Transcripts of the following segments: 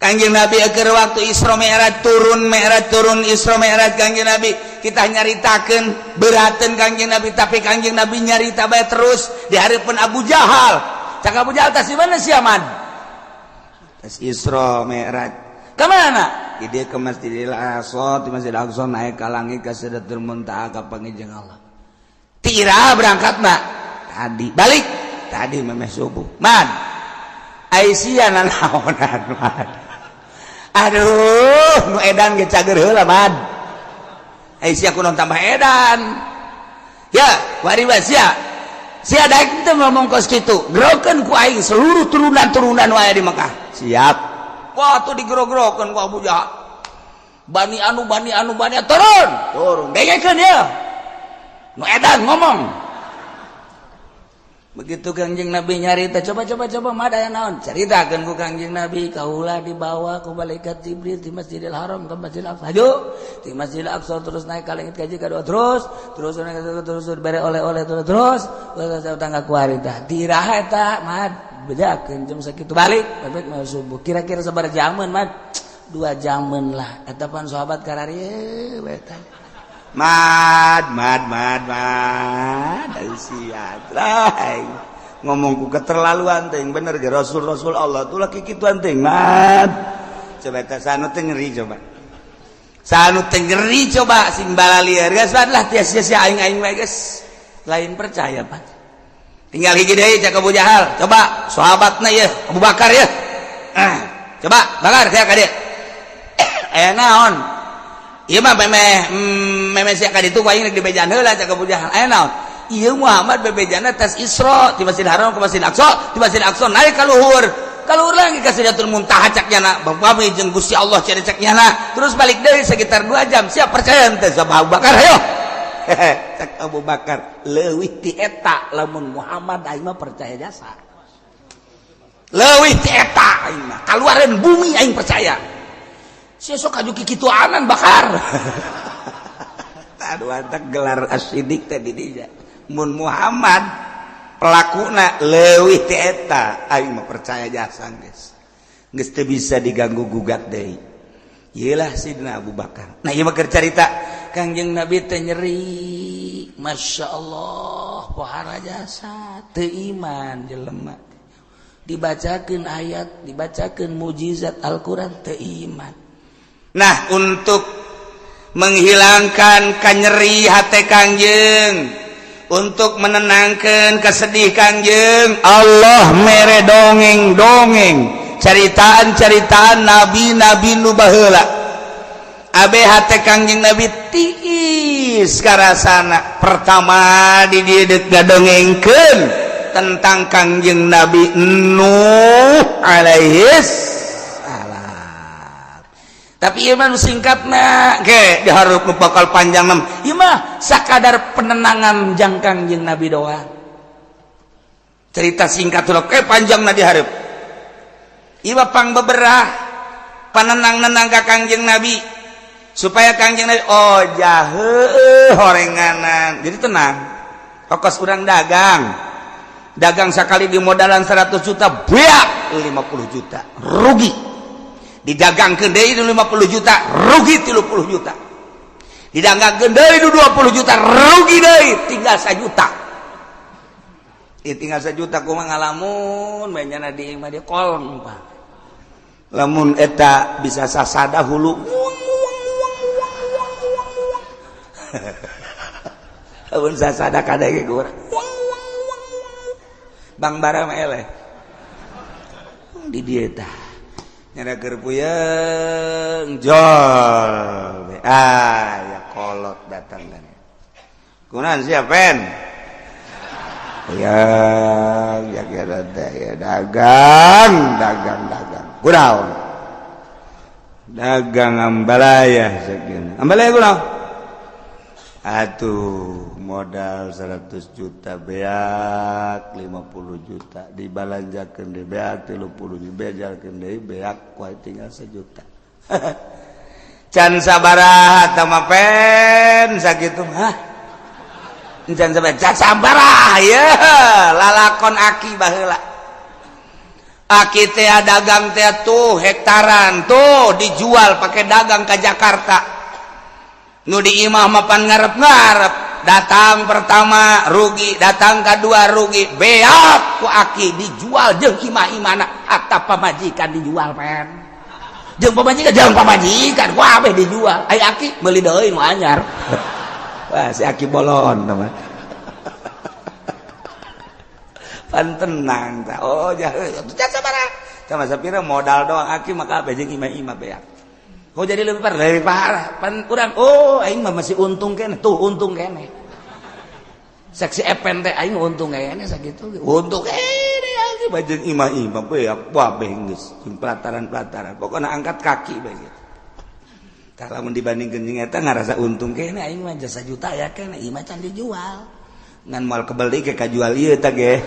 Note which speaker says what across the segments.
Speaker 1: Kangjeng Nabi keur waktu Isra Mi'raj, turun Mi'raj, turun Isra Mi'raj, Kangjeng Nabi kita nyaritakeun beraten Kangjeng Nabi, tapi Kangjeng Nabi nyarita bae terus di hareupeun Abu Jahal. Cak Abu Jahal, "Tas di mana sia, Man?" "Tas Isra Mi'raj." "Ke mana?" "Di dieu, ke Masjidil Aqsa, di Masjidil Aqsa naik ka langit, ka Sidratul Muntaha, ka panggih jeung Allah." "Tira berangkat mak?" "Tadi." "Balik?" "Tadi memeh subuh." "Man, Aisyah nanaonan, Man? Aduh, nu edan ge cager heula, Man. Aisyah kunaon tambah edan ya? Wari sia sia daek teu ngomong kos kitu, gerokeun ku aing seluruh turunan-turunan wae di Mekah." "Siap." Wah, tuh digerok-gerokeun ku Abu Jahal. Bani anu, bani anu, bani turun turun, dengekeun ya, nu edan ngomong. Begitu Kangjeng Nabi nyarita, "Coba, coba, coba, mada yang naon?" Ceritakan ku Kangjeng Nabi, "Kaulah dibawa ku malaikat Jibril di Masjidil Haram ke Masjidil Aqsa. Hajo di Masjidil Aqsa, terus naik ke langit kaji kedua, terus terus naik, terus terus bere oleh-oleh, terus terus terus tangga kuari tah tiraha eta, Mad? Bejakeun jam sakitu, balik balik mau subuh." "Kira-kira sabaraha jaman, Mad?" "2 jaman lah." Eta pan sahabat kararieu eta. Mad, mad, mad, mad, sia ngomongku keterlaluan ting. Bener ge rasul rasul Allah tuh laki kituan ting, Mad. Coba eta sanu teh nyeri, coba sanu teh nyeri, coba sing balalieur geus lah, tias sia aing aing wae geus lain percaya, Pak. Tinggal hiji deui, cak Abu Jahal, "Coba sahabatna ya, Abu Bakar ya. Ah, coba Bakar kayak ka dieu." "Aya naon ieu mah?" "Memeh memeh sia ka ditu ku aing rek dibejaan heula," cak Abu Jahal. "Aya naon ieu? Muhammad bebejana tas Isra di Masjidil Haram ke Masjidil Aqsa, di Masjidil Aqsa naik ka luhur, ka luhur lagi ka Sidratul Muntaha, cak nyana bami jeung Gusti Allah cek cek nyana, terus balik deui sekitar 2 jam. Siap percaya henteu sama Abu Bakar? Ayo." Cak Abu Bakar, "Leuwih ti eta lamun Muhammad, aing mah percaya jasa. Leuwih ti eta, aing mah kaluareun bumi aing percaya." Sia sok aju kikituanan, Bakar. Aduh, antak gelar as-Siddiq teh di dinya. Mun Muhammad pelakuna leuwih ti eta, aing mah percaya jasa geus. Geus teu bisa diganggu gugat deui. Iyalah Sidina Abu Bakar. Nah, ieu mah keur carita Kangjeng Nabi teh nyeri. Masya Allah, pohara jasa teu iman jelema. Dibacakeun ayat, dibacakeun mujizat Al-Qur'an, teu iman. Nah, untuk menghilangkan kanyeri hati Kangjeng, untuk menenangkan kesedih Kangjeng, Allah mere dongeng-dongeng, ceritaan-ceritaan nabi-nabi nu baheula. Abe hate Kangjeng Nabi tiis karasana. Pertama di dieu ngadongengkeun tentang Kangjeng Nabi Nuh alaihis salam. Tapi ieu mah nu singkatna ge dihareup nu bakal panjang mah. Ieu mah sakadar penenangan jang Kangjeng Nabi doang. Cerita singkat tuh kayak panjang na dihareup. Ieu mah pang beberah panenang-nenang ka Kangjeng Nabi supaya Kangjeng Nabi, oh jahe horenganan, jadi tenang. Kos urang dagang, dagang sekali di modalan 100 juta, beak 50 juta rugi. Didagangkeun deui 50 juta, rugi 30 juta. Didagangkeun deui 20 juta, rugi deui, tinggal 1 juta. Ieu tinggal 1 juta kumaha ngalamun bae nyana di imah dia kolong, Pak. Lamun eta bisa sasada hulu, wang. Lamun sasada kadege urang, Bang bara mah eleh di dieu tah nyana keur puyeng jol. Ah ya, kolot datang kan. "Kunaon sia, Pen?" "Ya ya ya ya, dagang, dagang, dagang." "Kunaon?" "Dagang ambalaya." "Sekian ambalaya kunaon?" "Atuh modal 100 juta beak 50 juta, dibalanjakeun deui beak 30, dibejalkeun deui beak, kuai tinggal 1 juta." "Can sabaraha tah mah, Pen, sakitu mah? Can sabaraha?" "Can sabaraha ya lalakon aki baheula." Aki teh dagang teh tuh hektaran tuh dijual pakai dagang ke Jakarta. Nu di imah mapan ngarep-ngarep, datang pertama rugi, datang kedua rugi, beak ku aki dijual jeung imah-imahna, atap pamajikan dijual pen. Jeung pamajikan, jeung pamajikan kabeh dijual. Ai aki meuli deui nu anyar. Wah, si aki bolon teman. Pan tenang tah. Oh, jasa sabaraha? Sama sapira modal doang aki maka kabeh jeung imah-imah beak. Oh, jadi lebih parah, lebih parah. Pan urang, oh aing mah masih untung keneh, tuh untung keneh. Saksi epen teh aing untung keneh sakitu. Untung keneh aki bajeng imah-imah beak kabeh geus jeung pelataran-pelataran. Pokona angkat kaki bae gitu. Tah lamun dibandingkeun jeung eta ngarasa untung keneh aing mah jasa juta ya keneh imah can dijual. Ngan moal kebeli ke kajual ieu tah ge.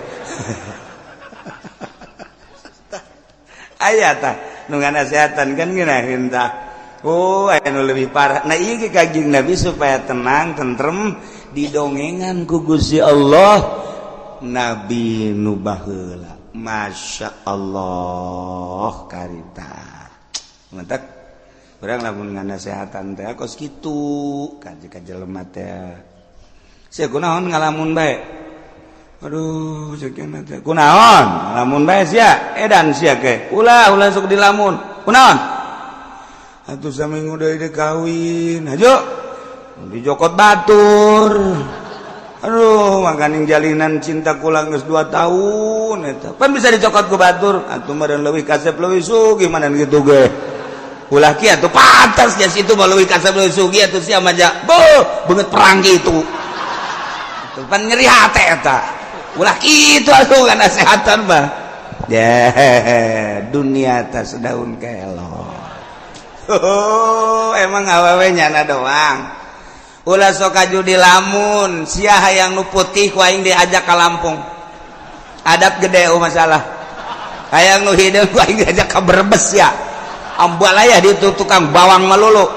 Speaker 1: Aya tah nu nganasehatan kan ngeunaheun tah. Oh, aya nu leuwih parah. Nah ieu ge Kanjeng Nabi supaya tenang, tentrem didongengan ku Gusti Allah Nabi nu baheula. Masya Allah karita. Mantak urang lamun nganasehatan teh kos kitu ka jelema teh. Sia kunaon ngalamun bae? Aduh, ceuk teh. Kunaon? Ngalamun bae sia? Edan sia ke. Ulah, ulah sok dilamun. Kunaon? Atuh saminggu deui deui kawin. Hajo. Dijokot batur. Aduh, makaning jalinan cinta kula geus 2 tahun eta. Pan bisa dicokot ku batur. Atuh meureun leuwih kasep leuwih sugih mana kitu ge. Ulah kieu atuh pantas ya situ mah leuwih kasep leuwih sugih atuh sia mah ja. Beuh, beungeut perang kitu. Atuh pan nyeri hate eta. Ulah kitu atuh nasehatan mah. Ya, dunia atas daun kelor. Oh, emang awewe nyana doang. Ulah sok kaju di lamun, sia hayang nu putih ku aing diajak ka Lampung. Adat gede oh masalah. Hayang nu hideung ku aing diajak ka Brebes ya. Ambalaya di tukang bawang melulu.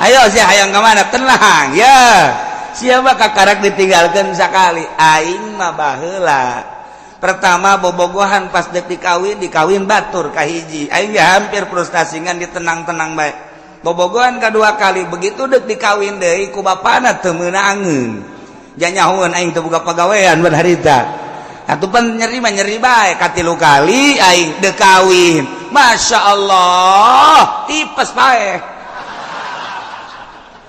Speaker 1: Ayo sia hayang ka mana? Tenang ya. Sia mah kakarak ditinggalkeun sakali. Aing mah baheula. Pertama bobogohan pas dek dikawin, dikawin batur kahiji. Aing ya hampir frustasi ngan ditenang-tenang bae. Bobogohan kedua kali begitu dek dikawin deui ku bapana teu meunangeun. Janyahoeun aing teu boga pagawean ban harita. Atuh pan nyeri mah nyeri bae katilu kali aing dek kawin. Masya Allah, tipes bae.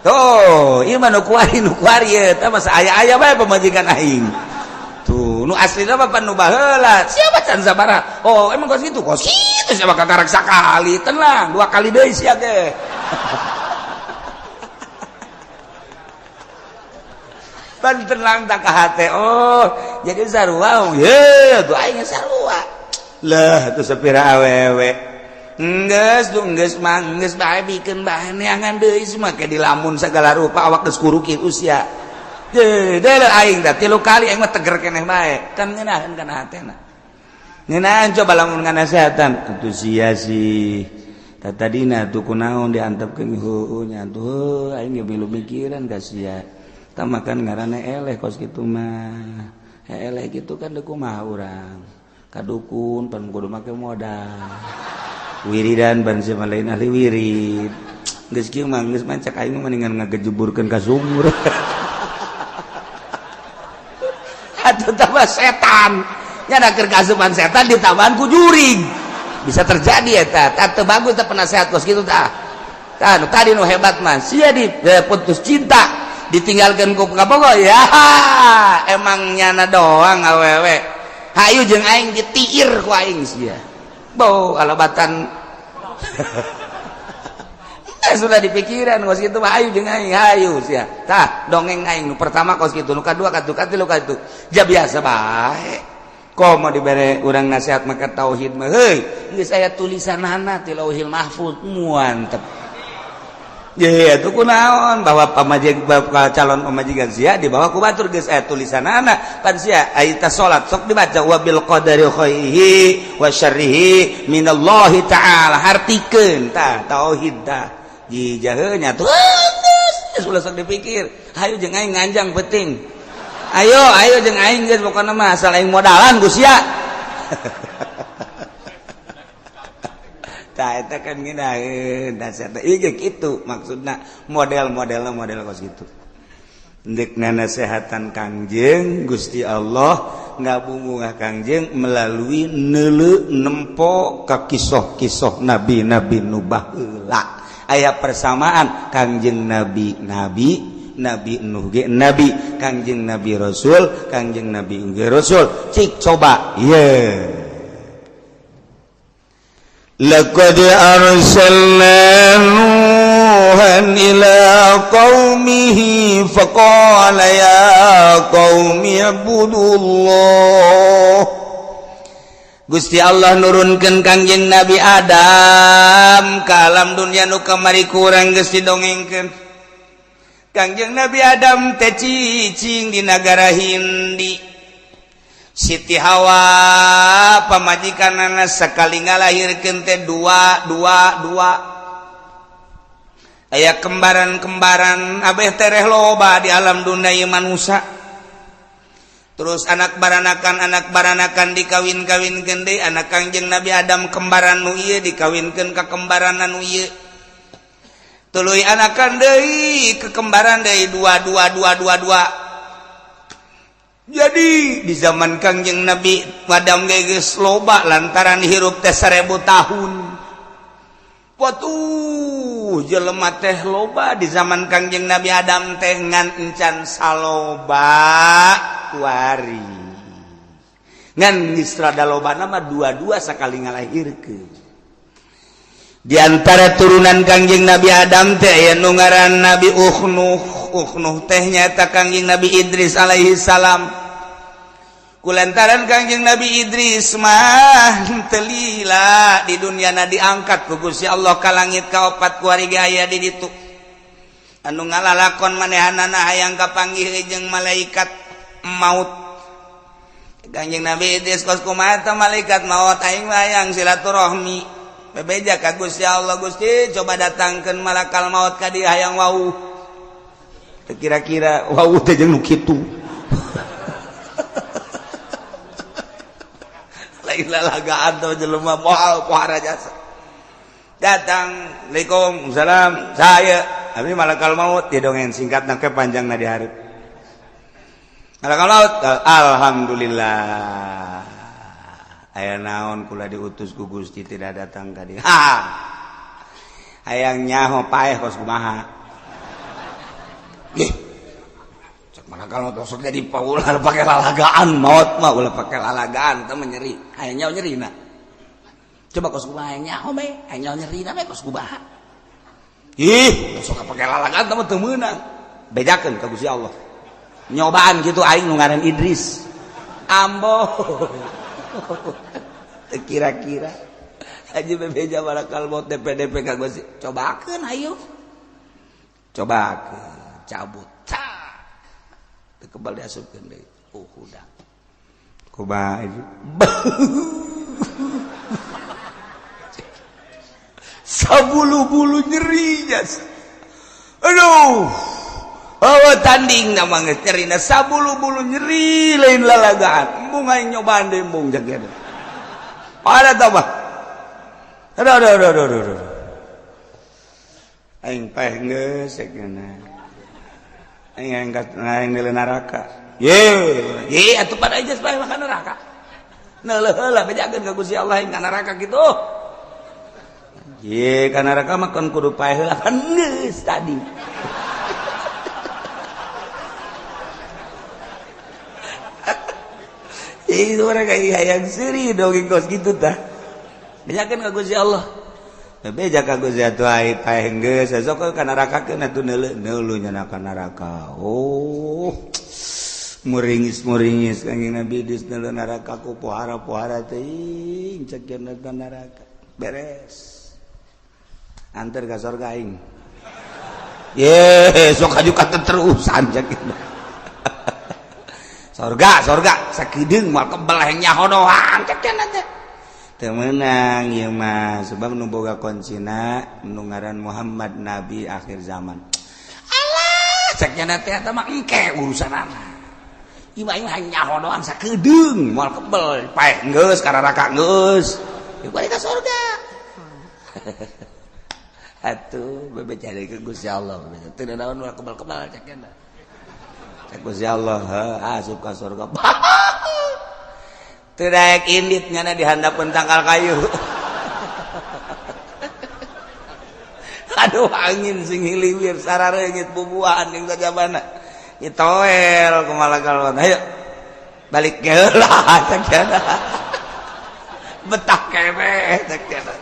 Speaker 1: Tuh, ieu mah nu kuari ieu teh masa aya-aya bae pamajikan aing. Tuh, nu aslina mah pan nu baheula. Siapa can sabaraha? Oh, emang kos kitu? Kos kitu siapa kakarak sakali. Tenang, 2 kali deui sia ge. Pan tenang tak ka hate. Oh, jadi sarua. Ye, tuh aing sarua. Lah, tuh sapira awewe. Enggeus tuh enggeus mah enggeus bae bikeun bae neangan deui semua ke dilamun segala rupa awak geus kuruki usia. Deh, aing dah 3 kali aing mah teger keneh bae. Kan ngeunaheun kana hatena. Ngeunaheun coba lamun nganasehatan. Atuh sia sih. Tadina tuh kunaon diantepkeun heueuh nya tuh aing ge milu mikiran ka sia. Tah makan ngaranna eleh kos kitu mah. Eleh kitu kan deuk kumaha urang. Ka dukun pan kudu make modal. Wiridan ban sia lain ahli wirid. Geus kieu mah geus mah cek aing mah mendingan ngagejeburkeun ka sumur. Atau tambah setan nya keur kasupan setan ditambahan ku jurig bisa terjadi eta tah teu bagus teh penasehat kos kitu tah. Tah nu tadi nu hebat mah sia di putus cinta ditinggalkeun ku kabogoh ya emang nyana doang awewe hayu jeung aing ditiir ku aing sia bau alabatan. Sudah dipikiran kos kitu mah hayu jeung aing hayu sia tah dongeng aing nu pertama kos kitu nu kadua katu katilu katu ja biasa bae komo dibere urang nasihat maka tauhid mah heuy geus aya tulisanana ti Lauhil Mahfuz muantep. Ye atuh kunaon bahwa pamajik calon pamajikan sia dibawa ku batur geus aya tulisanana pan sia aya ta salat sok dibaca wabil qadari khairihi wa syarrihi minallahi ta'ala hartikeun tah tauhid tah jijaheunya tuh geus ulah sok dipikir hayu jeung aing nganjang penting ayo ayo jeung aing geus pokona mah asal aing modalan ku sia. Tah eta kan ngeunaheun dasar teh ieu kitu maksudna model-modelna model kos kitu. Ndek nasehatan Kangjeng Gusti Allah ngabungah Kangjeng melalui neuleu nempo ka kisoh-kisoh nabi-nabi nu baheula. Aya persamaan Kangjeng Nabi nabi, Nabi Nuh ge nabi, Kangjeng Nabi Rasul, Kangjeng Nabi ge Rasul. Cik coba ye. Laqad arsalna Nuhan ila qaumihi faqala ya qaumi ibudullah. Gusti Allah nurunkeun Kangjeng Nabi Adam ka alam dunya nu kamari kurang geus didongengkeun. Kangjeng Nabi Adam teh cicing di nagara Hindi. Siti Hawa pamajikanana sekali ngalahirkeun teh dua dua dua. Aya kembaran-kembaran abeh tereh loba di alam dunia ieu manusia. Terus anak baranakan dikawin-kawinkeun deui anak Kangjeng Nabi Adam kembaran nu ieu dikawinkeun ka kembaran nu ieu. Tuluy anakan deui ke kembaran deui dua dua dua dua dua. Jadi di zaman Kangjeng Nabi Adam geus loba lantaran hirup teh 1000 tahun. Watuh jelema teh loba di zaman Kangjeng Nabi Adam teh ngan encan saloba kuari. Ngan geus rada loba mah dua-dua sakali ngalahirkeun. Di antara turunan Kangjeng Nabi Adam teh aya nu ngaran Nabi Ukhnuh. Ukhnuh teh nyaeta Kangjeng Nabi Idris alaihi salam. Kulantaran Kangjeng Nabi Idris mah teu lila di dunyana diangkat ku Gusti Allah ka langit kaopat kuari ge aya di ditu. Anu ngalalakon manehanana hayang kapanggih jeung malaikat maut. Kangjeng Nabi Idris kos kumaha teh malaikat maut aing mah hayang silaturahmi. Bebeja ka Gusti Allah, Gusti coba datangkeun malakal maut ka dieu hayang wau. Teu kira-kira wau teh jeung nu kitu. Lain lalagaan teh jelema moal pohara jasa. Datang, Assalamualaikum, salam, saya abdi malakal maut dia dongeng singkat ke panjangna di hareup. Malakal maut, alhamdulillah. Aya naon kula diutus ku Gusti tidak datang ka dieu. Ha. Hayang nyaho paeh kos kumaha. Ih. Cek malakal maut sok jadi paulah pake lalagaan maut mah ulah pake lalagaan teh nyeri. Hayang nyaho nyerina. Coba kos kumaha hayang nyaho bae, hayang nyaho nyerina bae kos kumaha. Ih, sok pake lalagaan teh mah teu meunang. Bejakeun ka Gusti Allah. Nyobaan kitu aing nu ngaran Idris. Ambo. Kira-kira aja bebeja malakal maut DP-DP ka Gusti. Cobakeun ayo. Cobakeun, cabut. Teu kebal diasupkeun deui. Oh, udah. Kumaha ieu? Sabulu-bulu nyeri jas. Aduh. Oh, tanding nama geus nyerina sabulu-bulu nyeri lain lalagaan. Embung aing nyobaan deui embung jaga. Ada tambah. Aduh aduh aduh aduh aduh. Aing paeh geus cenah. Aing angkat aing neuleuh neraka. Ye, ye atuh pada aja paeh mah ka neraka. Neuleuh heula bejakeun ka Gusti Allah aing ka neraka kitu. Ye, ka neraka mah kon kudu paeh heula kan geus tadi. Itu mereka hayang seuri dongeng kos kitu tah. Bejakeun ka Gusti Allah. Bebeja ka Gusti atuh ai paeh geus sok ka neraka keun atuh neuleuh neuleuh nya ka neraka. Oh. Muringis-muringis Kangjeng Nabi Idris neuleuh neraka ku pohara-pohara teuing cek ka neraka. Beres. Anter ka sorga aing. Ye, sok aju katerusan cek. Sorga, sorga, sakedeung moal kebel hayang nyaho doang cek cenah teh. Teu meunang ieu mah sebab nu boga kuncina nu ngaran Muhammad nabi akhir zaman. Alah, cek cenah teh eta mah engke urusanana. Ieu mah aing hayang nyaho doang sakedeung moal kebel paeh geus ka neraka geus. Ieu balik ka sorga. Atuh bebe cari ke Gusti Allah teu naon ulah kebal-kebal cek nya. Cek Gusti Allah asup ka surga. Teu daek indit nyana di handapeun tangkal kayu. Aduh angin sing hiliwir sarareungit bubuahan jeung sajabana. Itoel kumaha kalon. Ayo balik geula cek nya. Betah kene cek nya.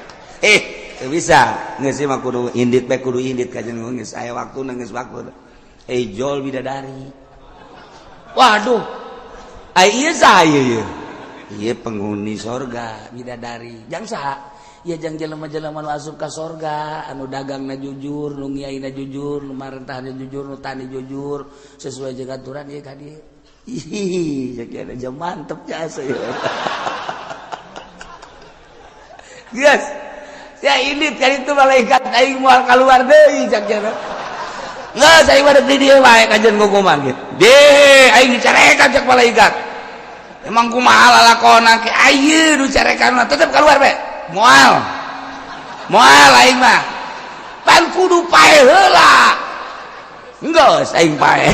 Speaker 1: Teu bisa geus mah kudu indit bae kudu indit ka jeung geus aya waktuna geus waktu. Jol bidadari. Waduh. Ai ieu saha ieu? Ieu penghuni sorga bidadari. Jang saha? Ya jang jelema-jelema nu asup ka sorga anu dagangna jujur, nu ngiaina jujur, nu marentahna jujur, nu tani jujur, sesuai jeung aturan ieu ka dieu. Ih, cek aja mantep jasa ieu. Geus. Ya indit kan itu malaikat aing moal kaluar deui cek cenah. Geus aing mah di dieu wae kajen kukuman gitu. Deh, aing dicarekan cek malaikat. Emang kumaha lalakona ke ayeuna nu carekan mah tetep keluar bae. Moal. Moal aing mah. Pan kudu pae heula. Geus aing pae.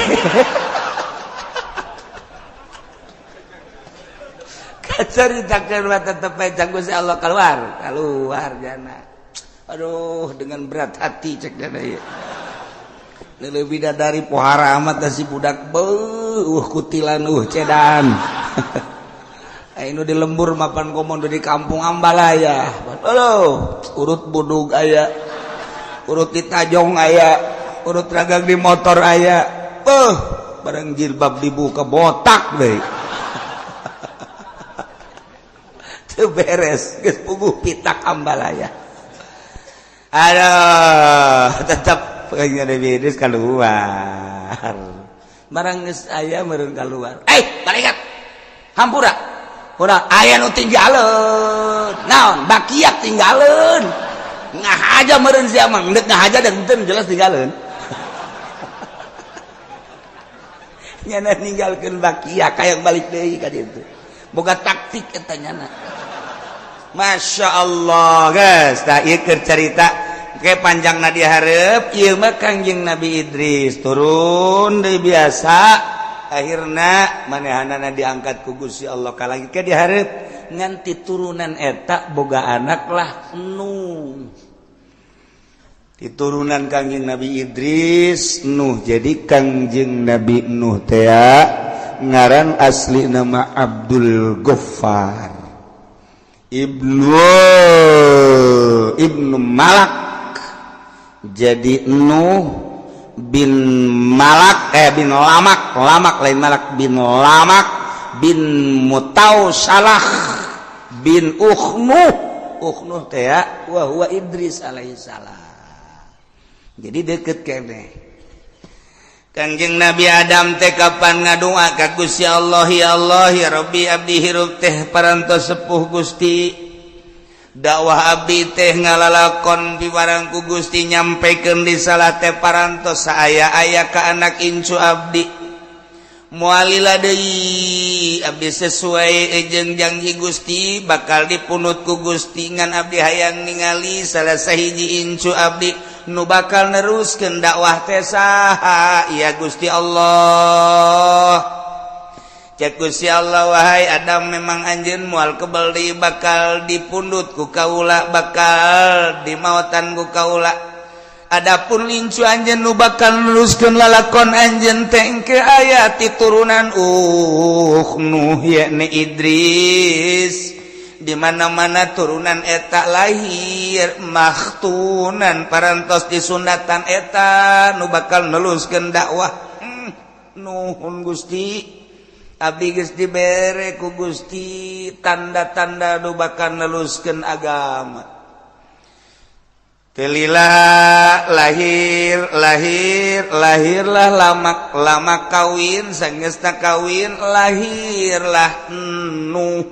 Speaker 1: Kacaritakeun mah tetep bae cek Gusti Allah keluar, keluar jana. Aduh, dengan berat hati cek jana ieu. Leuwih dari pohara amat si budak beuh kutilan cedan. Ayo di lembur mapan komodo di kampung Ambalaya. Aduh, urut budug aya, urut di tajong aya, urut ragang di motor aya. Beuh, bareng jilbab dibuka botak deui. Teu beres, geus puguh pitak Ambalaya. Aduh, tetep kayaknya Nabi Idris keluar. Barang geus aya meureun keluar. Eh, malaikat. Hampura. Kurang aya nu tinggaleun. Naon? Bakiak tinggaleun. Ngahaja meureun sia mah, endek ngahaja dan henteu jelas tinggaleun. Nyana ninggalkeun bakiak hayang balik deui ka ditu. Boga taktik eta nyana. Masya Allah, guys. Tah ieu keur carita ke panjangna dihareup ieu mah Kangjeng Nabi Idris turun deui biasa. Akhirna manehanana diangkat ku Gusti Allah ka langit ke dihareup nganti turunan eta boga anak lah Nuh. Diturunan Kangjeng Nabi Idris Nuh. Jadi Kangjeng Nabi Nuh teh ngaran asli nama Abdul Ghaffar Ibnu Malak. Jadi Nuh bin Malak bin Lamak, Lamak lain Malak, bin Lamak bin Mutausalah bin Ukhnuh. Ukhnuh teh wa huwa Idris alaihi salam. Jadi deket kene. Kangjeng Nabi Adam teh kapan ngadua ka Gusti Allah, ya Allah ya Rabbi abdi hirup teh parantos sepuh Gusti. Dakwah abdi teh ngalalakon piwarang ku Gusti nyampaikan di salah teh parantos saaya-aya ka anak incu abdi. Mualila deui abdi sesuai jeung janji Gusti bakal dipunut ku Gusti ngan abdi hayang ningali salah sahiji incu abdi nu bakal neruskeun dakwah teh saha ya Gusti Allah. Cek Gusti Allah, wahai Adam memang anjeun moal kebel deui bakal dipundut ku kaula bakal dimautan ku kaula. Adapun lincu anjeun nu bakal neruskeun lalakon anjeun teh engke aya ti turunan Nuh yakni Idris. Di mana-mana turunan eta lahir makhtunan parantos disunatan eta nu bakal neruskeun dakwah. Nuhun Gusti. Abdi geus dibere ku Gusti tanda-tanda nu bakal neluskeun agama. Telila lahir lahir lahirlah lamak lamak kawin sanggeusna kawin lahirlah Nuh.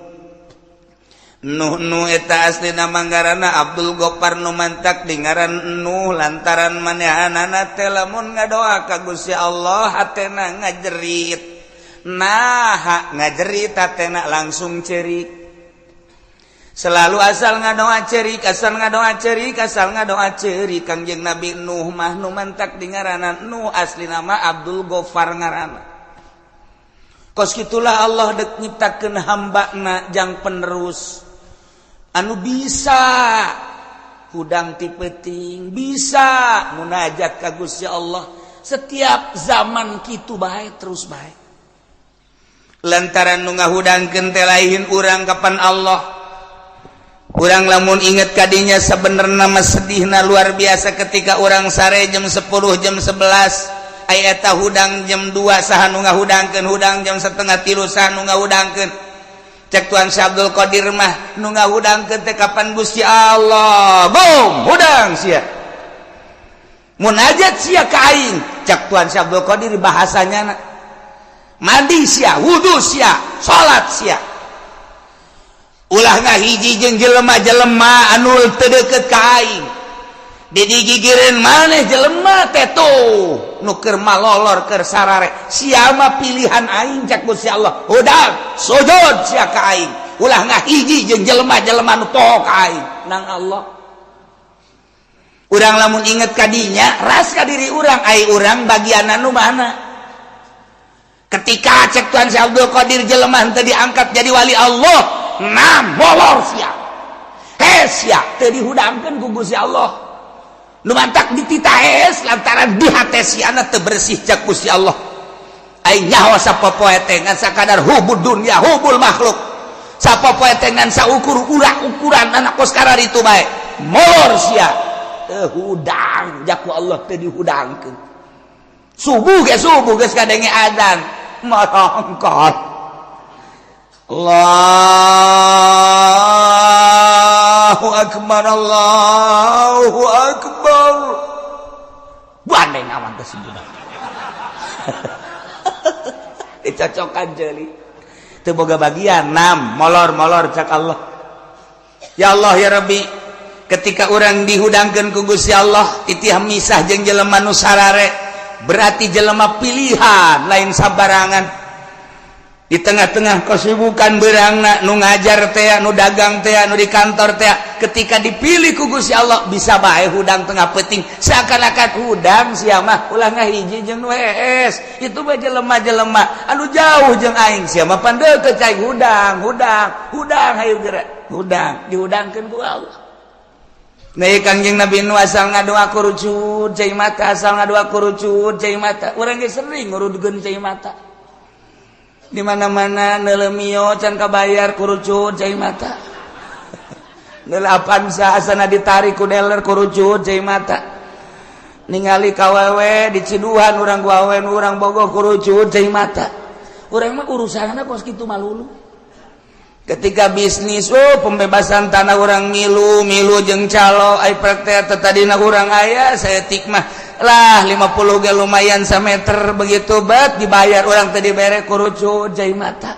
Speaker 1: Nuh nu eta aslina manggarana Abdul Gopar nu mantak dingaran Nuh lantaran manehanana teh lamun ngadoa ka Gusti Allah hatena ngajerit. Nah ngajerit hatena langsung cerik. Selalu asal ngadoa cerik, asal ngadoa cerik, asal ngadoa cerik. Kangjeng Nabi Nuh mah nu mantak di ngaranna Nuh, asli nama Abdul Gofar ngaranna. Kos kitulah Allah dek nyiptakeun hambana jang penerus anu bisa hudang ti peuting, bisa munajat ka Gusti Allah setiap zaman, kitu bae terus bae. Lantaran nu ngahudangkeun teh lain urang, kapan Allah. Urang lamun inget kadinya sebenarnya mah sedihna luar biasa ketika urang sare jam 10, jam 11, aya eta hudang jam 2, saha nu ngahudangkeun? Hudang jam 2.30, saha nu ngahudangkeun? Cek Tuan Syekh Abdul Qadir mah nu ngahudangkeun teh kapan Gusti Allah. Boom, hudang sia, munajat sia ka aing, cek Tuan Syekh Abdul Qadir bahasanya. Mandi sia, wudu sia, salat sia, ulah ngahiji jeung jelema-jelema anu teu deukeut ka aing. Digigireun maneh jelema teh tuh nu keur malolor, keur sarare, sia mah pilihan aing, cek Gusti Allah. Hudang, sujud sia ka aing, ulah ngahiji jeung jelema-jelema nu poho ka aing nang Allah. Urang lamun inget kadinya ras ka diri urang, ai urang bagian anu mana ketika cek Tuhan Syekh Abdul Qadir jelema teu diangkat jadi wali Allah, nam molor sia, hes sia, teu dihudangkeun ku Gusti Allah. Nu mantak dititah hes lantaran di hate siana teu bersih, cek Gusti Allah. Aing nyaho sapopoe teh ngan sakadar hubud dunya, hubul makhluk. Sapopoe teh ngan saukur urak ukuran anak kos itu bae. Molor sia, teu hudang jaku Allah, teu dihudangkeun. Subuh ge, subuh geus kadenge adzan morongkot. Allahu akbar, Allahu akbar. Bandeng awan teh budak. Dicocokan jeli. Teu boga bagian, nam molor-molor cak Allah. Ya Allah, ya Rabbi, ketika orang dihudangkeun ku Gusti Allah titih misah jeung jelema nu sarare, berarti jelema pilihan, lain sabarangan. Di tengah-tengah kesibukan berangna, nu ngajar teh, nu dagang teh, nu di kantor teh, ketika dipilih ku Gusti Allah bisa bae hudang tengah peuting, seakan-akan hudang sia mah ulah ngahiji jeung nu hees itu bae, jelema-jelema anu jauh jeung aing, sia mah pan deukeut cai. Hudang, hudang, hudang, hayu geura hudang, dihudangkeun ku Allah. Nah, Kangjeng Nabi nu asal ngadoa kurucut cai mata, asal ngadoa kurucut cai mata. Urang ge sering ngurudkeun cai mata. Di mana-mana neuleuh Mio can kabayar, kurucut cai mata. Neuleuh Avanza asana ditarik ku dealer, kurucut cai mata. Ningali kawewe diciduhan urang ku awewe nu urang bogoh, kurucut cai mata. Urang mah urusanna kos kitu malulu. Ketika bisnis, oh, pembebasan tanah urang milu milu jeung calo, ai praktek tadina urang aya saeutik mah lah, 50 ge lumayan sameter. Begitu bet dibayar, urang tadi bere, kurucut cai mata.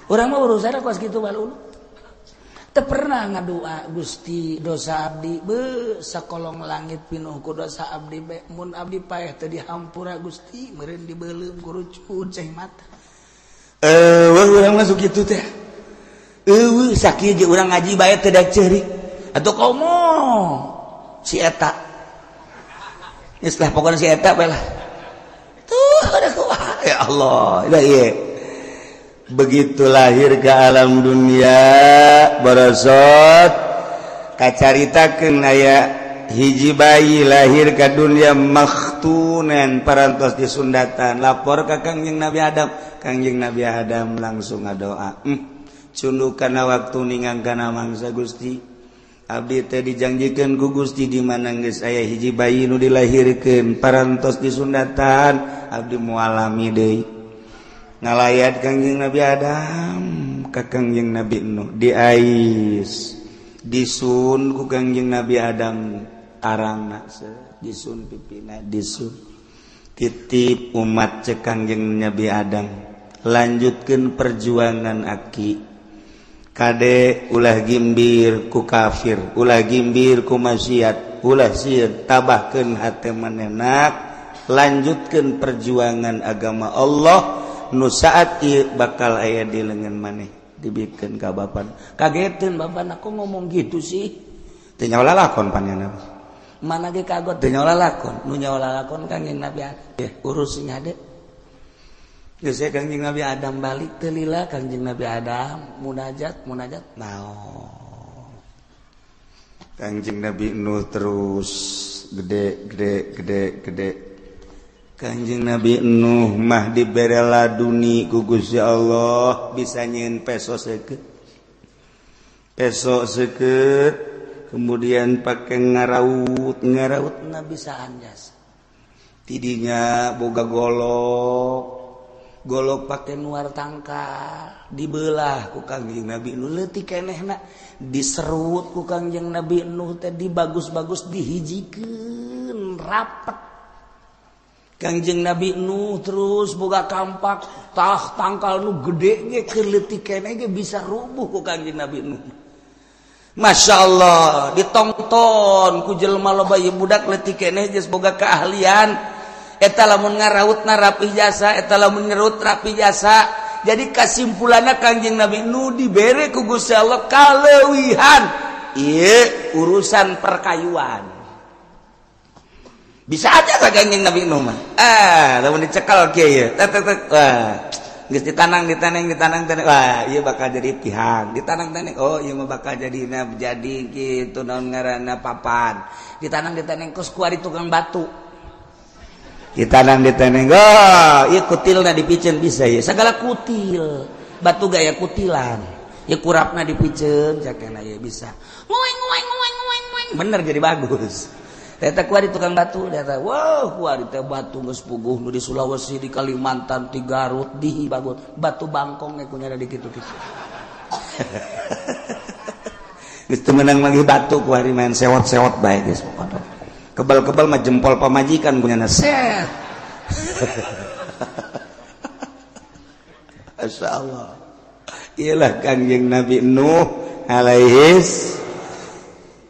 Speaker 1: Urang mah urusanna kos kitu malulu. Teu pernah ngadoa, "Gusti, dosa abdi be sakolong langit pinuh ku dosa abdi be, mun abdi paeh teu dihampura Gusti, meureun dibeuleum." Kurucut cai mata. Eh, urang masuk kitu teh. Eueuh, sakieu ge urang ngaji bae teu daek ceurik atuh, komo si eta geus lah, pokona si eta bae lah tuh ada kumaha. Ya Allah, ya ieu begitu lahir ke alam dunia barosot kacaritakeun aya hiji bayi lahir ke dunia makhtunan, parantos disundatan. Lapor ka Kangjeng Nabi Adam. Kangjeng Nabi Adam langsung ngadoa, cunduk kana waktu ningang kana mangsa, "Gusti, abdi teh dijanjikeun ku Gusti di mana geus aya hiji bayi nu dilahirkeun parantos disundatan, abdi moal lami deui." Ngalayat Kangjeng Nabi Adam ka Kangjeng Nabi Nuh, diais, disun ku Kangjeng Nabi Adam arangna, disun pipina, disun. "Titip umat," cek Kangjeng Nabi Adam, "lanjutkan perjuangan aki. Kade, ulah gimbir ku kafir, ulah gimbir ku maksiat, ulah sieun, tabahkeun hate manenak, lanjutkan perjuangan agama Allah nu saat ieu bakal aya di lengan maneh." Dibikeun ka bapak, kagetin bapak, aku ngomong gitu sih.
Speaker 2: Teu nyaho lalakon panjana.
Speaker 1: Mana ge kagot, teu nyaho lalakon. Nu nyaho lalakon Kangjeng Nabi Adam. Ya, urus sing hade. Geus Kangjeng Nabi Adam balik, teu lila Kangjeng Nabi Adam munajat, munajat naon.
Speaker 2: Kangjeng Nabi Nuh terus gede, gede, gede, gede. Kanjeng Nabi Nuh mah dibere laduni ku Gusti Allah, bisa nyieun peso seukeut, peso seukeut, kemudian pakai ngaraut, ngaraut na bisa anjas. Tidinya boga golok, golok pakai nuar tangkal, dibelah ku Kangjeng Nabi Nuh leutik kenehna, diserut ku Kangjeng Nabi Nuh teh, dibagus-bagus, dihijikeun rapet. Kangjeng Nabi Nuh terus boga kampak, tah tangkal nu gede ge keur leutik keneh ge bisa rubuh ku Kangjeng Nabi Nuh. Masya Allah, ditonton ku jelema loba. Ieu budak leutik keneh geus boga keahlian. Eta lamun ngarautna rapi jasa, eta lamun ngerut rapi jasa. Jadi kasimpulanna, Kangjeng Nabi Nuh dibere ku Gusti Allah kaleuwihan ieu urusan perkayuan. Bisa aja ka Kangjeng Nabi Nuh mah. Ah, lamun dicekal kieu ye, tek tek tek, wah, geus ditanang, ditanang, ditanang, tanang, wah, ieu bakal jadi tihang. Ditanang tanang, oh, ieu mah bakal jadi jadi kitu, naon ngaranna, papan. Ditanang, ditanang, kos kuari tukang batu. Ditanang, ditanang, oh, ieu kutilna dipiceun bisa ya, segala kutil batu gaya kutilan ya, kurapna dipiceun cakena ya bisa ngueng ngueng ngueng ngueng ngueng, bener jadi bagus. Eta kuari tukang batu, eta wow, kuari teh batu geus puguh nu di Sulawesi, di Kalimantan, di Garut, di bagus. Batu bangkong ge kunyana di kitu-kitu. Geus teu meunang manggih batu kuari, main sewot-sewot bae geus pokona. Kebal-kebal mah jempol pamajikan kunyana set. Masya Allah. Iyalah Kangjeng Nabi Nuh alaihis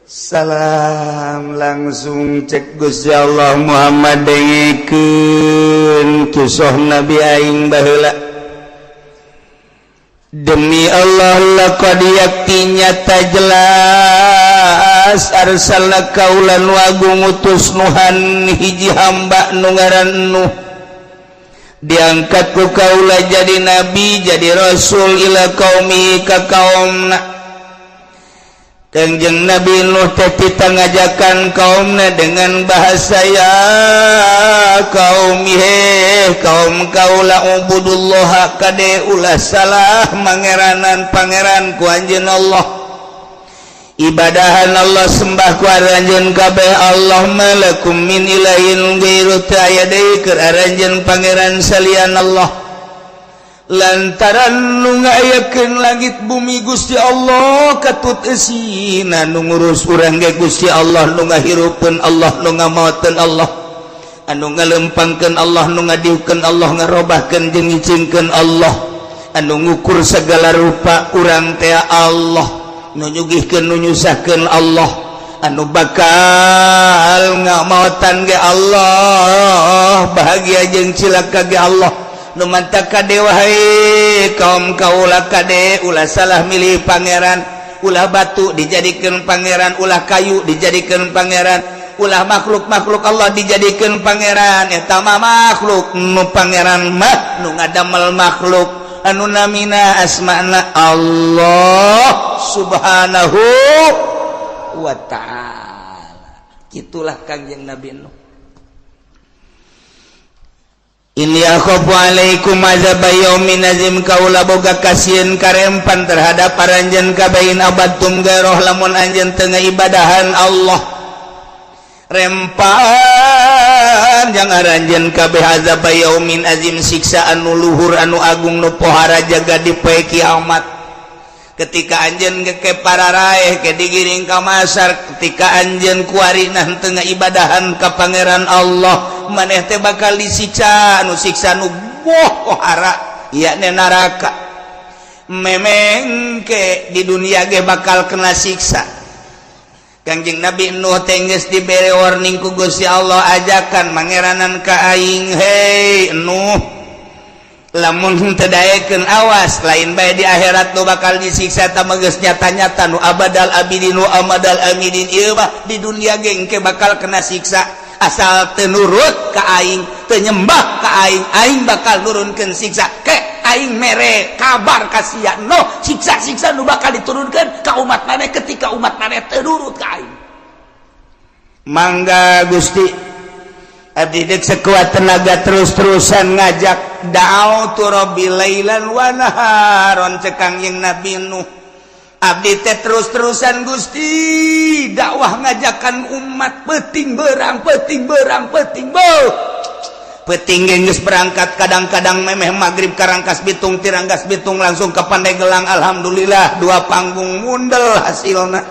Speaker 2: salam. Langsung cek Gusti Allah, "Muhammad, dengekeun kisah Nabi aing baheula. Demi Allah, laqad, yakti nyata jelas, arsalna, kaula nu agung ngutus, Nuhan, hiji hamba nu ngaran Nuh, diangkat ku kaula jadi nabi, jadi rasul, ila qaumi, ka kaumna." Kangjeng Nabi Nuh teh ngajakan kaumna dengan bahasa, "Ya kaum, he kaum kaula, ubudullah, kade ulah salah mangeranan pangeran ku anjeun Allah, ibadahan Allah, sembah ku aranjeun kabeh Allah. Malakum min ilahin ghairu, teu aya deui keur aranjeun pangeran salian Allah, lantaran nu ngayakeun langit bumi Gusti Allah, katut eusina. Nu ngurus urang ge Gusti Allah, nu ngahirupeun Allah, nu ngamaoteun Allah, anu ngalempangkeun Allah, nu ngadiukeun Allah, ngarobahkeun jeung ngicingkeun Allah, anu ngukur segala rupa urang teh Allah, nu nyugihkeun, nu nyusahkeun Allah, anu bakal ngamaotan ge Allah, bahagia jeung cilaka ge Allah. Nu mantak kade, wahai kaum kaula, kade ulah salah milih pangeran. Ulah batu dijadikan pangeran, ulah kayu dijadikan pangeran, ulah makhluk-makhluk Allah dijadikan pangeran. Eta mah makhluk. Nu pangeran mah nu ngadamel makhluk, anu namina asmana Allah Subhanahu wa Ta'ala." Itulah Kangjeng Nabi Nuh. "Inni akhafu alaikum azab yaumin azim, kaula boga kasieun karempan terhadap aranjeun kabeh, in abadtum gairoh, lamun anjeun teu ibadahan Allah, rempan jang aranjeun kabeh azab yaumin azim, siksa anu luhur, anu agung, nu pohara jaga di poe kiamat." Ketika anjeun ke para raeh ke digiring ka masar, ketika anjeun kuari nah teu ibadahan ka pangeran Allah, maneh teh bakal disiksa, anu siksa nu pohara, yakni neraka. Memengke di dunia ge bakal kena siksa. Kangjeng Nabi Nuh teh geus dibere warning ku Gusti Allah, ajakan mangeranan ka aing, "Hei Nuh." Lamun teu daekeun, awas, lain bae di akhirat nu bakal disiksa, ta geus nyata-nyata nu abadal abidin nu amadal amidin. Ieu mah di dunia ge engke bakal kena siksa. Asal teu nurut ka aing, teu nyembah ka aing, aing bakal nurunkeun siksa. Ke aing mere kabar ka sia, no siksa-siksa nu bakal diturunkeun ka umat maneh ketika umat maneh teu nurut ka aing. Mangga Gusti, abdi dek sekuat tenaga terus-terusan ngajak. Da'autu rabbi lailan wa naharon, cek Kangjeng Nabi Nuh. Abdi teh terus-terusan, Gusti, dakwah ngajakan umat peting berang, peting berang, peting beuh peting geus berangkat. Kadang-kadang memeh maghrib ka Rangkas Bitung, ti Rangkas Bitung langsung ke Pandeglang. Alhamdulillah, dua panggung mundel hasilna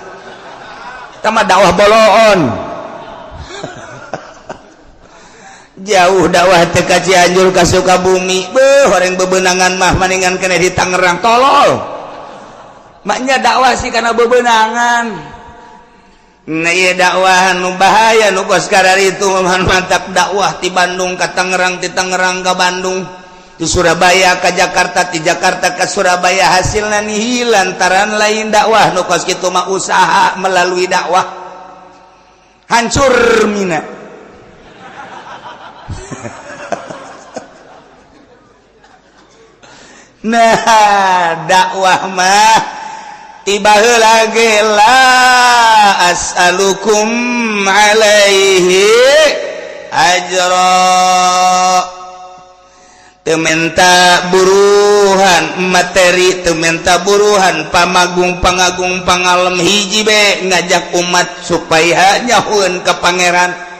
Speaker 2: sama dakwah boloon. Jauh dakwah teh ka Cianjur, ka Sukabumi. Beuh, orang bebenangan mah maningan kena di Tangerang, tolol. Maknya dakwah sih karena bebenangan. Nah, iya, dakwah nu bahaya nu kos itu mantap. Dakwah di Bandung ke Tangerang, di Tangerang ke Bandung, di Surabaya ke Jakarta, di Jakarta ke Surabaya, hasilnya nihil lantaran lain dakwah nu kos kitu mah, usaha melalui dakwah. Hancur mina. Nah, dakwah mah tiba lagi la as'alukum alaihi ajra, teu menta buruhan materi, teu menta buruhan pamagung, pangagung, pangalem. Hiji be, ngajak umat supaya nyahueun ka Pangeran.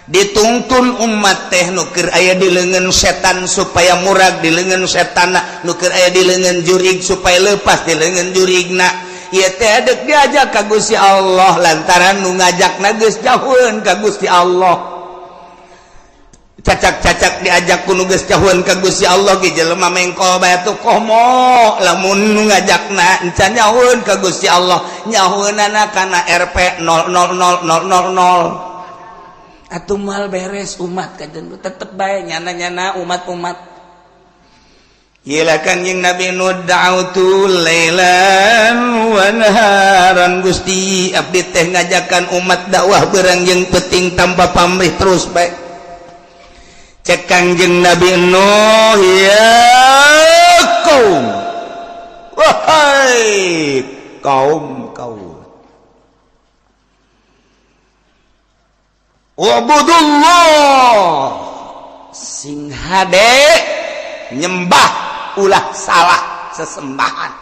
Speaker 2: Dituntun umat teh nu keur aya di leungeun setan supaya murag di leungeun setan, nu keur aya di leungeun jurig supaya lepas di leungeun jurigna. Ieu teh dek diajak ka Gusti Allah lantaran nu ngajakna geus jauheun ka Gusti Allah. Cacak-cacak diajak ku nu geus jauheun ka Gusti Allah ge jelema mengkol bae tuh. Komo lamun nu ngajakna encan nyahueun ka Gusti Allah, nyahueunana kana Rp 000000.
Speaker 1: Atuh moal beres umat kajen, tetep bae nyana-nyana umat-umat.
Speaker 2: Gila, Kanjeng Nabi Nuh, da'autu lailan wa naharan. Gusti, abdi teh ngajakan umat dakwah berang jeung peting tanpa pamrih, terus bae. Cek Kangjeng Nabi Nuh, ya kaum, wahai kaum kaum, Ubudullah, sing hade nyembah, ulah salah sesembahan,